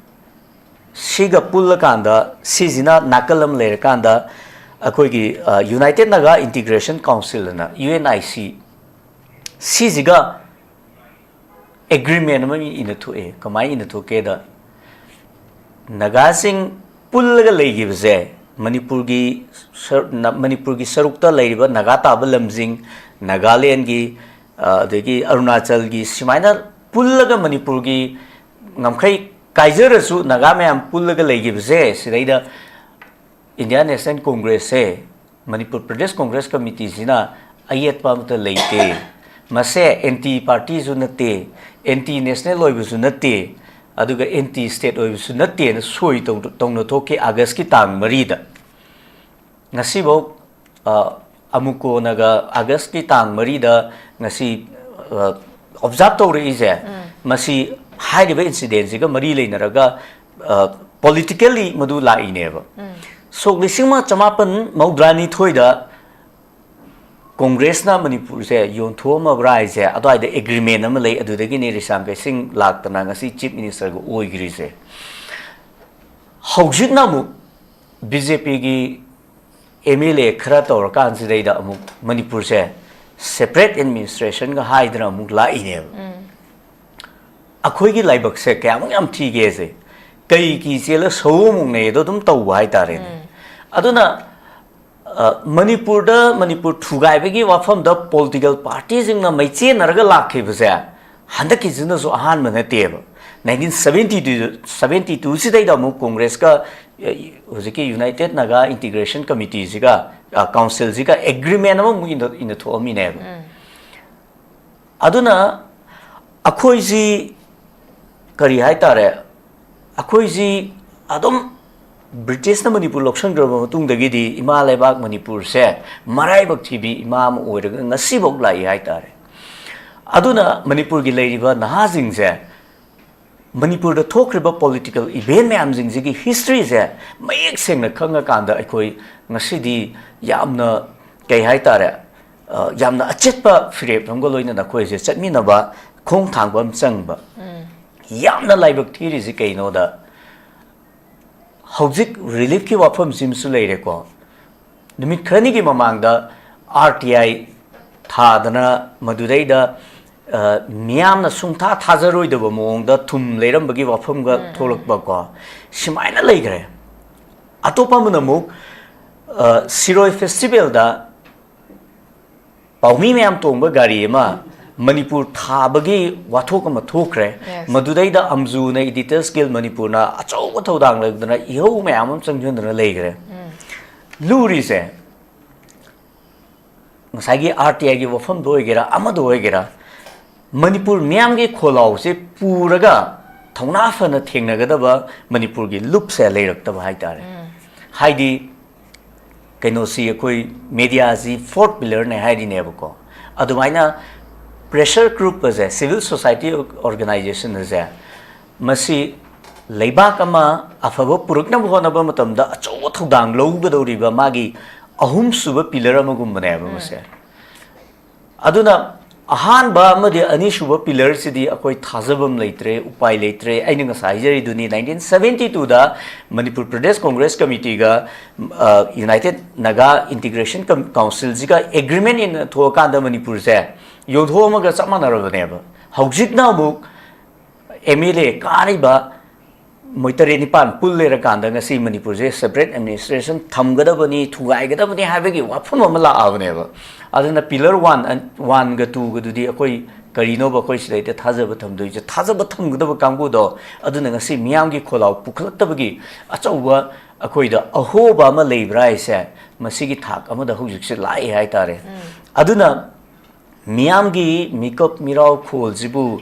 ꯁꯤꯒ ꯄꯨꯜꯂꯀꯥꯟꯗ, ꯁꯤꯁꯤꯅ ꯅꯥꯀꯜ ꯑꯃ ꯂꯩꯔꯀꯥꯟꯗ, ꯑꯩꯈꯣꯏꯒꯤ, ꯑ, United Naga Integration Council ꯑꯅ, U N I C, ꯁꯤꯁꯤꯒ agreement ꯑꯃ ꯏꯅ ꯊꯣꯛꯑꯦ꯫ ꯀꯃꯥꯏꯅ ꯏꯅ ꯊꯣꯛꯀꯦꯗ, ꯅꯥꯒꯥꯁꯤꯡ ꯄꯨꯜꯂꯒ ꯂꯩꯈꯤꯕꯁꯦ, ꯃꯅꯤꯄꯨꯔꯒꯤ ꯁꯔ-, ꯅ-, ꯃꯅꯤꯄꯨꯔꯒꯤ ꯁꯔꯨꯛꯇ ꯂꯩꯔꯤꯕ ꯅꯥꯒꯥ ꯇꯥꯕ ꯂꯝꯁꯤꯡ, ꯅꯥꯒꯥꯂꯦꯟꯒꯤ, ꯑ, ꯑꯗꯒꯤ ꯑꯔꯨꯅꯥꯆꯜꯒꯤ, ꯁꯨꯃꯥꯏꯅ ꯄꯨꯜꯂꯒ ꯃꯅꯤꯄꯨꯔꯒꯤ ꯉꯝꯈꯩ ꯀꯥꯏꯖꯔꯁꯨ ꯅꯥꯒꯥ ꯃꯌꯥꯝ ꯄꯨꯜꯂꯒ ꯂꯩꯈꯤꯕꯁꯦ, ꯁꯤꯗꯩꯗ ꯏꯟꯗꯤꯌꯥꯟ ꯅꯦꯁꯅꯦꯜ ꯀꯣꯡꯒ꯭ꯔꯦꯁꯁꯦ, ꯃꯅꯤꯄꯨꯔ ꯄ꯭ꯔꯗꯦꯁ ꯀꯣꯡꯒ꯭ꯔꯦꯁ ꯀꯃꯤꯇꯤꯁꯤꯅ ꯑꯌꯦꯠꯄ ꯑꯃꯠꯇ ꯂꯩꯇꯦ꯫ ꯃꯁꯦ ꯑꯦꯟꯇꯤ ꯄꯥꯔꯇꯤꯁꯨ ꯅꯠꯇꯦ, ꯑꯦꯟꯇꯤ ꯅꯦꯁꯅꯦꯜ ꯑꯣꯏꯕꯁꯨ ꯅꯠꯇꯦ, ꯑꯗꯨꯒ ꯑꯦꯟꯇꯤ ꯁ꯭ꯇꯦꯠ ꯑꯣꯏꯕꯁꯨ ꯅꯠꯇꯦꯅ ꯁꯣꯏ ꯇꯧ-, ꯇꯧꯅ ꯊꯣꯛꯈꯤ ꯑꯥꯒꯁꯀꯤ ꯇꯥꯡ ꯃꯔꯤꯗ꯫ ꯉꯁꯤꯐꯥꯎ, ꯑ, ꯑꯃꯨꯀꯣꯅꯒ ꯑꯥꯒꯁꯀꯤ ꯇꯥꯡ ꯃꯔꯤꯗ ꯉꯁꯤ, ꯑ, ꯑꯣꯕꯖꯥꯔꯕ ꯇꯧꯔꯛꯏꯁꯦ, ꯃꯁꯤ ꯍꯥꯏꯔꯤꯕ ꯏꯟꯁꯤꯗꯦꯟꯁꯤꯒ ꯃꯔꯤ ꯂꯩꯅꯔꯒ, ꯑ, ꯄꯣꯂꯤꯇꯤꯀꯦꯜꯂꯤ ꯃꯗꯨ ꯂꯥꯛꯏꯅꯦꯕ꯫ ꯁꯣꯛ ꯂꯤꯁꯤꯡ ꯑꯃ ꯆꯃꯥꯄꯟ ꯃꯧꯗ꯭ꯔꯥꯅꯤꯊꯣꯏꯗ ꯀꯣꯡꯒ꯭ꯔꯦꯁꯅ ꯃꯅꯤꯄꯨꯔꯁꯦ ꯌꯣꯟꯊꯣꯛꯑꯝꯃꯕ꯭ꯔꯥ ꯍꯥꯏꯁꯦ, ꯑꯗꯨꯋꯥꯏꯗ ꯑꯦꯒ꯭ꯔꯤꯃꯦꯟ ꯑꯃ ꯂꯩ, ꯑꯗꯨꯗꯒꯤꯅꯤ ꯔꯤꯁꯥꯝ ꯀꯩꯁꯤꯡ ꯂꯥꯛꯇꯅ ꯉꯁꯤ ꯆꯤꯐ ꯃꯤꯅꯤꯁꯇꯔꯒ ꯑꯣꯏꯈ꯭ꯔꯤꯁꯦ꯫ ꯍꯧꯖꯤꯛꯅ ꯑꯃꯨꯛ ꯕꯤ ꯖꯦ ꯄꯤꯒꯤ ꯑꯦꯝ ꯑꯦꯜ ꯑꯦ ꯈꯔ ꯇꯧꯔꯀꯥꯟꯁꯤꯗꯩꯗ ꯑꯃꯨꯛ ꯃꯅꯤꯄꯨꯔꯁꯦ ꯁꯦꯄꯔꯦꯠ ꯑꯦꯗꯃꯤꯅꯤꯁꯇ꯭ꯔꯦꯁꯟꯒ ꯍꯥꯏꯗꯅ ꯑꯃꯨꯛ ꯂꯥꯛꯏꯅꯦꯕ꯫ ꯑꯩꯈꯣꯏꯒꯤ ꯂꯥꯏꯕꯛꯁꯦ ꯀꯌꯥꯃꯨꯛ ꯌꯥꯝ ꯊꯤꯒꯦꯁꯦ, ꯀꯩ ꯀꯤ ꯆꯦꯜꯂ ꯁꯧ ꯑꯃꯨꯛ ꯅꯩ ꯑꯗꯣ ꯑꯗꯨꯝ ꯇꯧꯕ ꯍꯥꯏꯇꯥꯔꯦꯅꯦ꯫ ꯑꯗꯨꯅ, ꯑ, ꯃꯅꯤꯄꯨꯔꯗ, ꯃꯅꯤꯄꯨꯔ ꯊꯨꯒꯥꯏꯕꯒꯤ ꯋꯥꯐꯝꯗ ꯄꯣꯂꯤꯇꯤꯀꯦꯜ ꯄꯥꯔꯇꯤꯁꯤꯡꯅ ꯃꯩꯆꯦꯟꯅꯔꯒ ꯂꯥꯛꯈꯤꯕꯁꯦ ꯍꯟꯗꯛꯀꯤꯁꯤꯅꯁꯨ ꯑꯍꯥꯟꯕ ꯅꯠꯇꯦꯕ꯫ ꯅꯥꯏꯟꯇꯤꯟ ꯁꯕꯦꯟꯇꯤ ꯇꯨ, ꯁꯕꯦꯟꯇꯤ ꯇꯨꯁꯤꯗꯩꯗ ꯑꯃꯨꯛ ꯀꯣꯡꯒ꯭ꯔꯦꯁꯀ, ꯑ, ꯍꯧꯖꯤꯛꯀꯤ ꯌꯨꯅꯥꯏꯇꯦꯗ ꯅꯥꯒꯥ ꯏꯟꯇꯤꯒ꯭ꯔꯦꯁꯟ ꯀꯃꯤꯇꯤꯁꯤꯒ, ꯑ, ꯀꯥꯎꯟꯁꯤꯜꯁꯤꯒ ꯑꯦꯒ꯭ꯔꯤꯃꯦꯟ ꯑꯃꯃꯨꯛ ꯏꯟꯅ-, ꯏꯟꯅꯊꯣꯛꯑꯝꯃꯤꯅꯦꯕ꯫ ꯑꯗꯨꯅ ꯑꯩꯈꯣꯏꯁꯤ ꯀꯔꯤ ꯍꯥꯏꯇꯥꯔꯦ, ꯑꯩꯈꯣꯏꯁꯤ ꯑꯗꯨꯝ ꯕ꯭ꯔꯤꯇꯤꯁꯅ ꯃꯅꯤꯄꯨꯔ ꯂꯧꯁꯤꯟꯈ꯭ꯔꯕ ꯃꯇꯨꯡꯗꯒꯤꯗꯤ ꯏꯃꯥ ꯂꯩꯕꯥꯛ ꯃꯅꯤꯄꯨꯔꯁꯦ ꯃꯔꯥꯏꯕꯛ ꯊꯤꯕꯤ ꯏꯃꯥ ꯑꯃ ꯑꯣꯏꯔꯒ ꯉꯁꯤꯐꯥꯎ ꯂꯥꯛꯏ ꯍꯥꯏꯇꯥꯔꯦ꯫ ꯑꯗꯨꯅ ꯃꯅꯤꯄꯨꯔꯒꯤ ꯂꯩꯔꯤꯕ ꯅꯍꯥꯁꯤꯡꯁꯦ ꯃꯅꯤꯄꯨꯔꯗ ꯊꯣꯛꯈ꯭ꯔꯤꯕ ꯄꯣꯂꯤꯇꯤꯀꯦꯜ ꯏꯚꯦꯟ ꯃꯌꯥꯝꯁꯤꯡꯁꯤꯒꯤ ꯍꯤꯁꯇ꯭ꯔꯤꯁꯦ ꯃꯌꯦꯛ ꯁꯦꯡꯅ ꯈꯪꯉꯀꯥꯟꯗ ꯑꯩꯈꯣꯏ ꯉꯁꯤꯗꯤ ꯌꯥꯝꯅ, ꯀꯩ ꯍꯥꯏꯇꯥꯔꯦ, ꯑ, ꯌꯥꯝꯅ ꯑꯆꯦꯠꯄ ꯐꯤꯔꯦꯞ ꯑꯃꯒ ꯂꯣꯏꯅꯅ ꯑꯩꯈꯣꯏꯁꯦ ꯆꯠꯃꯤꯟꯅꯕ ꯈꯣꯡ ꯊꯥꯡꯕ ꯑꯃ ꯆꯪꯕ꯫ ꯌꯥꯝꯅ ꯂꯥꯏꯕꯛ ꯊꯤꯔꯤꯁꯤ ꯀꯩꯅꯣꯗ, ꯍꯧꯖꯤꯛ ꯔꯤꯂꯤꯐꯀꯤ ꯋꯥꯐꯝꯁꯤꯃꯁꯨ ꯂꯩꯔꯦꯀꯣ꯫ ꯅꯨꯃꯤꯠ ꯈꯔꯅꯤꯒꯤ ꯃꯃꯥꯡꯗ ꯑꯥꯔ ꯇꯤ ꯑꯥꯏ ꯊꯥꯗꯅ ꯃꯗꯨꯗꯩꯗ, ꯑ, ꯃꯤꯌꯥꯝꯅ ꯁꯨꯡꯊꯥ ꯊꯥꯖꯔꯣꯏꯗꯕ ꯃꯑꯣꯡꯗ ꯊꯨꯝ ꯂꯩꯔꯝꯕꯒꯤ ꯋꯥꯐꯝꯒ ꯊꯣꯛꯂꯛꯄꯀꯣ, ꯁꯨꯃꯥꯏꯅ ꯂꯩꯈ꯭ꯔꯦ꯫ ꯑꯇꯣꯞꯄ ꯑꯃꯅ ꯑꯃꯨꯛ, ꯑ, ꯁꯤꯔꯣꯏ ꯐꯦꯁꯇꯤꯚꯦꯜꯗ ꯄꯥꯎꯃꯤ ꯃꯌꯥꯝ ꯇꯣꯡꯕ ꯒꯥꯔꯤ ꯑꯃ ꯃꯅꯤꯄꯨꯔ ꯊꯥꯕꯒꯤ ꯋꯥꯊꯣꯛ ꯑꯃ ꯊꯣꯛꯈ꯭ꯔꯦ꯫ Yes. ꯃꯗꯨꯗꯩꯗ ꯑꯝꯖꯨꯅ, ꯏꯗꯤꯇꯔꯁ ꯒꯤꯜ ꯃꯅꯤꯄꯨꯔꯅ ꯑꯆꯧꯕ ꯊꯧꯗꯥꯡ ꯂꯧꯗꯨꯅ ꯏꯍꯧ ꯃꯌꯥꯝ ꯑꯃ ꯆꯪꯁꯤꯟꯗꯨꯅ ꯂꯩꯈ꯭ꯔꯦ꯫ ꯂꯨꯔꯤꯁꯦ, ꯉꯁꯥꯏꯒꯤ ꯑꯥꯔ ꯇꯤ ꯑꯥꯏꯒꯤ ꯋꯥꯐꯝꯗ ꯑꯣꯏꯒꯦꯔꯥ, ꯑꯃꯗ ꯑꯣꯏꯒꯦꯔꯥ, ꯃꯅꯤꯄꯨꯔ ꯃꯤꯌꯥꯝꯒꯤ ꯈꯣꯜꯂꯥꯎꯁꯦ ꯄꯨꯔꯒ ꯊꯧꯅꯥ ꯐꯅ ꯊꯦꯡꯅꯒꯗꯕ ꯃꯅꯤꯄꯨꯔꯒꯤ ꯂꯨꯞꯁꯦ ꯂꯩꯔꯛꯇꯕ ꯍꯥꯏꯇꯥꯔꯦ꯫ ꯍꯥꯏꯗꯤ, ꯀꯩꯅꯣꯁꯤ, ꯑꯩꯈꯣꯏ ꯃꯦꯗꯤꯌꯥꯁꯤ ꯐꯣꯔꯠ ꯄꯤꯂꯔꯅꯦ ꯍꯥꯏꯔꯤꯅꯦꯕꯀꯣ꯫ ꯑꯗꯨꯃꯥꯏꯅ ꯄ꯭ꯔꯦꯁꯔ ꯒ꯭ꯔꯨꯞ ꯑꯁꯦ, ꯁꯤꯚꯤꯜ ꯁꯣꯁꯥꯏꯇꯤ ꯑꯣꯔꯒꯅꯥꯏꯖꯦꯁꯟ ꯑꯁꯦ, ꯃꯁꯤ ꯂꯩꯕꯥꯛ ꯑꯃ ꯑꯐꯕ ꯄꯨꯔꯛꯅꯕ ꯍꯣꯠꯅꯕ ꯃꯇꯝꯗ ꯑꯆꯧꯕ ꯊꯧꯗꯥꯡ ꯂꯧꯒꯗꯧꯔꯤꯕ ꯃꯥꯒꯤ ꯑꯍꯨꯝꯁꯨꯕ ꯄꯤꯂꯔ ꯑꯃꯒꯨꯝꯕꯅꯦꯕ ꯃꯁꯦ꯫ ꯑꯗꯨꯅ ꯑꯍꯥꯟꯕ ꯑꯃꯗꯤ ꯑꯅꯤꯁꯨꯕ ꯄꯤꯂꯔꯁꯤꯗꯤ ꯑꯩꯈꯣꯏ ꯊꯥꯖꯐꯝ ꯂꯩꯇ꯭ꯔꯦ, ꯎꯄꯥꯏ ꯂꯩꯇ꯭ꯔꯦ꯫ ꯑꯩꯅ ꯉꯁꯥꯏ ꯍꯥꯏꯖꯔꯤꯗꯨꯅꯤ, ꯅꯥꯏꯟꯇꯤꯟ ꯁꯚꯦꯟꯇꯤ ꯇꯨꯗ ꯃꯅꯤꯄꯨꯔ ꯄ꯭ꯔꯗꯦꯁ ꯀꯣꯡꯒ꯭ꯔꯦꯁ ꯀꯃꯤꯇꯤꯒ, ꯑ, ꯌꯨꯅꯥꯏꯇꯦꯗ ꯅꯥꯒꯥ ꯏꯟꯇꯤꯒ꯭ꯔꯦꯁꯟ ꯀꯝ-, ꯀꯥꯎꯟꯁꯤꯜꯁꯤꯒ ꯑꯦꯒ꯭ꯔꯤꯃꯦꯟ ꯏꯟꯅ ꯊꯣꯛꯑꯀꯥꯟꯗ ꯃꯅꯤꯄꯨꯔꯁꯦ ꯌꯣꯟꯊꯣꯛꯑꯝꯃꯒ ꯆꯞ ꯃꯥꯟꯅꯔꯕꯅꯦꯕ꯫ ꯍꯧꯖꯤꯛꯅ ꯑꯃꯨꯛ ꯑꯦꯝ ꯑꯦꯜ ꯑꯦ ꯀꯥꯔꯤꯕ ꯃꯣꯏ ꯇꯔꯦꯠ ꯅꯤꯄꯥꯟ ꯄꯨꯜ ꯂꯩꯔꯀꯥꯟꯗ ꯉꯁꯤ ꯃꯅꯤꯄꯨꯔꯁꯦ ꯁꯦꯄꯔꯦꯠ ꯑꯦꯗꯃꯤꯅꯤꯁꯇ꯭ꯔꯦꯁꯟ ꯊꯝꯒꯗꯕꯅꯤ, ꯊꯨꯒꯥꯏꯒꯗꯕꯅꯤ ꯍꯥꯏꯕꯒꯤ ꯋꯥꯐꯝ ꯑꯃ ꯂꯥꯛꯑꯕꯅꯦꯕ꯫ ꯑꯗꯨꯅ ꯄꯤꯂꯔ ꯋꯥꯟ, ꯋꯥꯟꯒ ꯇꯨꯒꯗꯨꯗꯤ ꯑꯩꯈꯣꯏ ꯀꯔꯤꯅꯣꯕ ꯑꯩꯈꯣꯏ ꯁꯤꯗꯩꯗ ꯊꯥꯖꯕ ꯊꯝꯗꯣꯏꯁꯦ? ꯊꯥꯖꯕ ꯊꯝꯒꯗꯕ ꯀꯥꯡꯕꯨꯗꯣ꯫ ꯑꯗꯨꯅ ꯉꯁꯤ ꯃꯤꯌꯥꯝꯒꯤ ꯈꯣꯜꯂꯥꯎ ꯄꯨꯈꯠꯂꯛꯇꯕꯒꯤ ꯑꯆꯧꯕ ꯑꯩꯈꯣꯏꯗ ꯑꯍꯣꯕ ꯑꯃ ꯂꯩꯕ꯭ꯔꯥ ꯍꯥꯏꯁꯦ ꯃꯁꯤꯒꯤ ꯊꯥꯛ ꯑꯃꯗ ꯍꯧꯖꯤꯛꯁꯦ ꯂꯥꯛꯑꯦ ꯍꯥꯏꯇꯥꯔꯦ꯫ ꯑꯗꯨꯅ ꯃꯤꯌꯥꯝꯒꯤ ꯃꯤꯀꯞ ꯃꯤꯔꯥꯎ ꯈꯣꯜꯁꯤꯕꯨ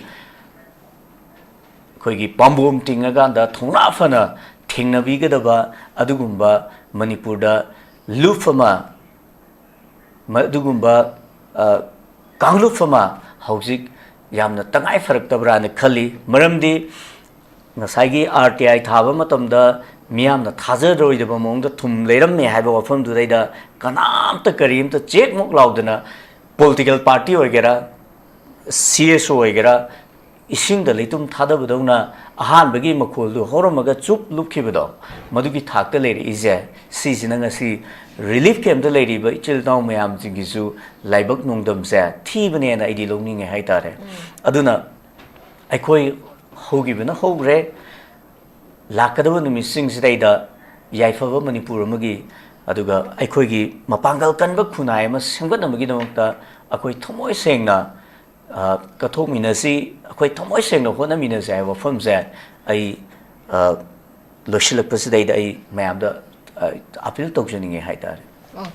ꯑꯩꯈꯣꯏꯒꯤ ꯄꯥꯝꯕꯣꯝ ꯇꯤꯡꯉꯀꯥꯟꯗ ꯊꯧꯅꯥ ꯐꯅ ꯊꯦꯡꯅꯕꯤꯒꯗꯕ ꯑꯗꯨꯒꯨꯝꯕ ꯃꯅꯤꯄꯨꯔꯗ ꯂꯨꯞ ꯑꯃ, ꯃ-, ꯑꯗꯨꯒꯨꯝꯕ, ꯑ, ꯀꯥꯡꯂꯨꯞ ꯑꯃ ꯍꯧꯖꯤꯛ ꯌꯥꯝꯅ ꯇꯉꯥꯏ ꯐꯔꯛꯇꯕ꯭ꯔꯥꯅ ꯈꯜꯂꯤ꯫ ꯃꯔꯝꯗꯤ ꯉꯁꯥꯏꯒꯤ ꯑꯥꯔ ꯇꯤ ꯑꯥꯏ ꯊꯥꯕ ꯃꯇꯝꯗ ꯃꯤꯌꯥꯝꯅ ꯊꯥꯖꯔꯣꯏꯗꯕ ꯃꯑꯣꯡꯗ ꯊꯨꯝ ꯂꯩꯔꯝꯃꯦ ꯍꯥꯏꯕ ꯋꯥꯐꯝꯗꯨꯗꯩꯗ ꯀꯅꯥꯝꯇ ꯀꯔꯤꯝꯇ ꯆꯦꯛ ꯃꯨꯛ ꯂꯥꯎꯗꯅ ꯄꯣꯂꯤꯇꯤꯀꯦꯜ ꯄꯥꯔꯇꯤ ꯑꯣꯏꯒꯦꯔꯥ, ꯁꯤ ꯑꯦꯁ ꯑꯣ ꯑꯣꯏꯒꯦꯔꯥ, ꯏꯁꯤꯡꯗ ꯂꯩꯇꯨꯝ ꯊꯥꯗꯕꯗꯧꯅ ꯑꯍꯥꯟꯕꯒꯤ ꯃꯈꯣꯜꯗꯨ ꯍꯧꯔꯝꯃꯒ ꯆꯨꯞ ꯂꯨꯞꯈꯤꯕꯗꯣ, ꯃꯗꯨꯒꯤ ꯊꯥꯛꯇ ꯂꯩꯔꯛꯏꯁꯦ, ꯁꯤꯁꯤꯅ ꯉꯁꯤ ꯔꯤꯂꯤꯐ ꯀꯦꯝꯞꯇ ꯂꯩꯔꯤꯕ ꯏꯆꯤꯜ ꯏꯅꯥꯎ ꯃꯌꯥꯝꯁꯤꯡꯒꯤꯁꯨ ꯂꯥꯏꯕꯛ ꯅꯣꯡꯗꯝꯁꯦ ꯊꯤꯕꯅꯦꯅ ꯑꯩꯗꯤ ꯂꯧꯅꯤꯡꯉꯦ ꯍꯥꯏꯇꯥꯔꯦ꯫ ꯑꯗꯨꯅ ꯑꯩꯈꯣꯏ ꯍꯧꯈꯤꯕꯅ ꯍꯧꯈ꯭ꯔꯦ, ꯂꯥꯛꯀꯗꯕ ꯅꯨꯃꯤꯠꯁꯤꯡꯁꯤꯗꯩꯗ ꯌꯥꯏꯐꯕ ꯃꯅꯤꯄꯨꯔ ꯑꯃꯒꯤ, ꯑꯗꯨꯒ ꯑꯩꯈꯣꯏꯒꯤ ꯃꯄꯥꯡꯒꯜ ꯀꯟꯕ ꯈꯨꯟꯅꯥꯏ ꯑꯃ ꯁꯦꯝꯒꯠꯅꯕꯒꯤꯗꯃꯛꯇ ꯑꯩꯈꯣꯏ ꯊꯃꯣꯏ ꯁꯦꯡꯅ, ꯑ, ꯀꯠꯊꯣꯛꯃꯤꯟꯅꯁꯤ꯫ ꯑꯩꯈꯣꯏ ꯊꯃꯣꯏ ꯁꯦꯡꯅ ꯍꯣꯠꯅꯃꯤꯟꯅꯁꯤ ꯍꯥꯏꯕ ꯋꯥꯐꯝꯁꯦ ꯑꯩ, ꯑ, ꯂꯣꯏꯁꯤꯜꯂꯛꯄꯁꯤꯗꯩꯗ ꯑꯩ ꯃꯌꯥꯝꯗ, ꯑ, ꯑꯄꯤꯜ ꯇꯧꯖꯅꯤꯡꯉꯦ ꯍꯥꯏꯇꯥꯔꯦ꯫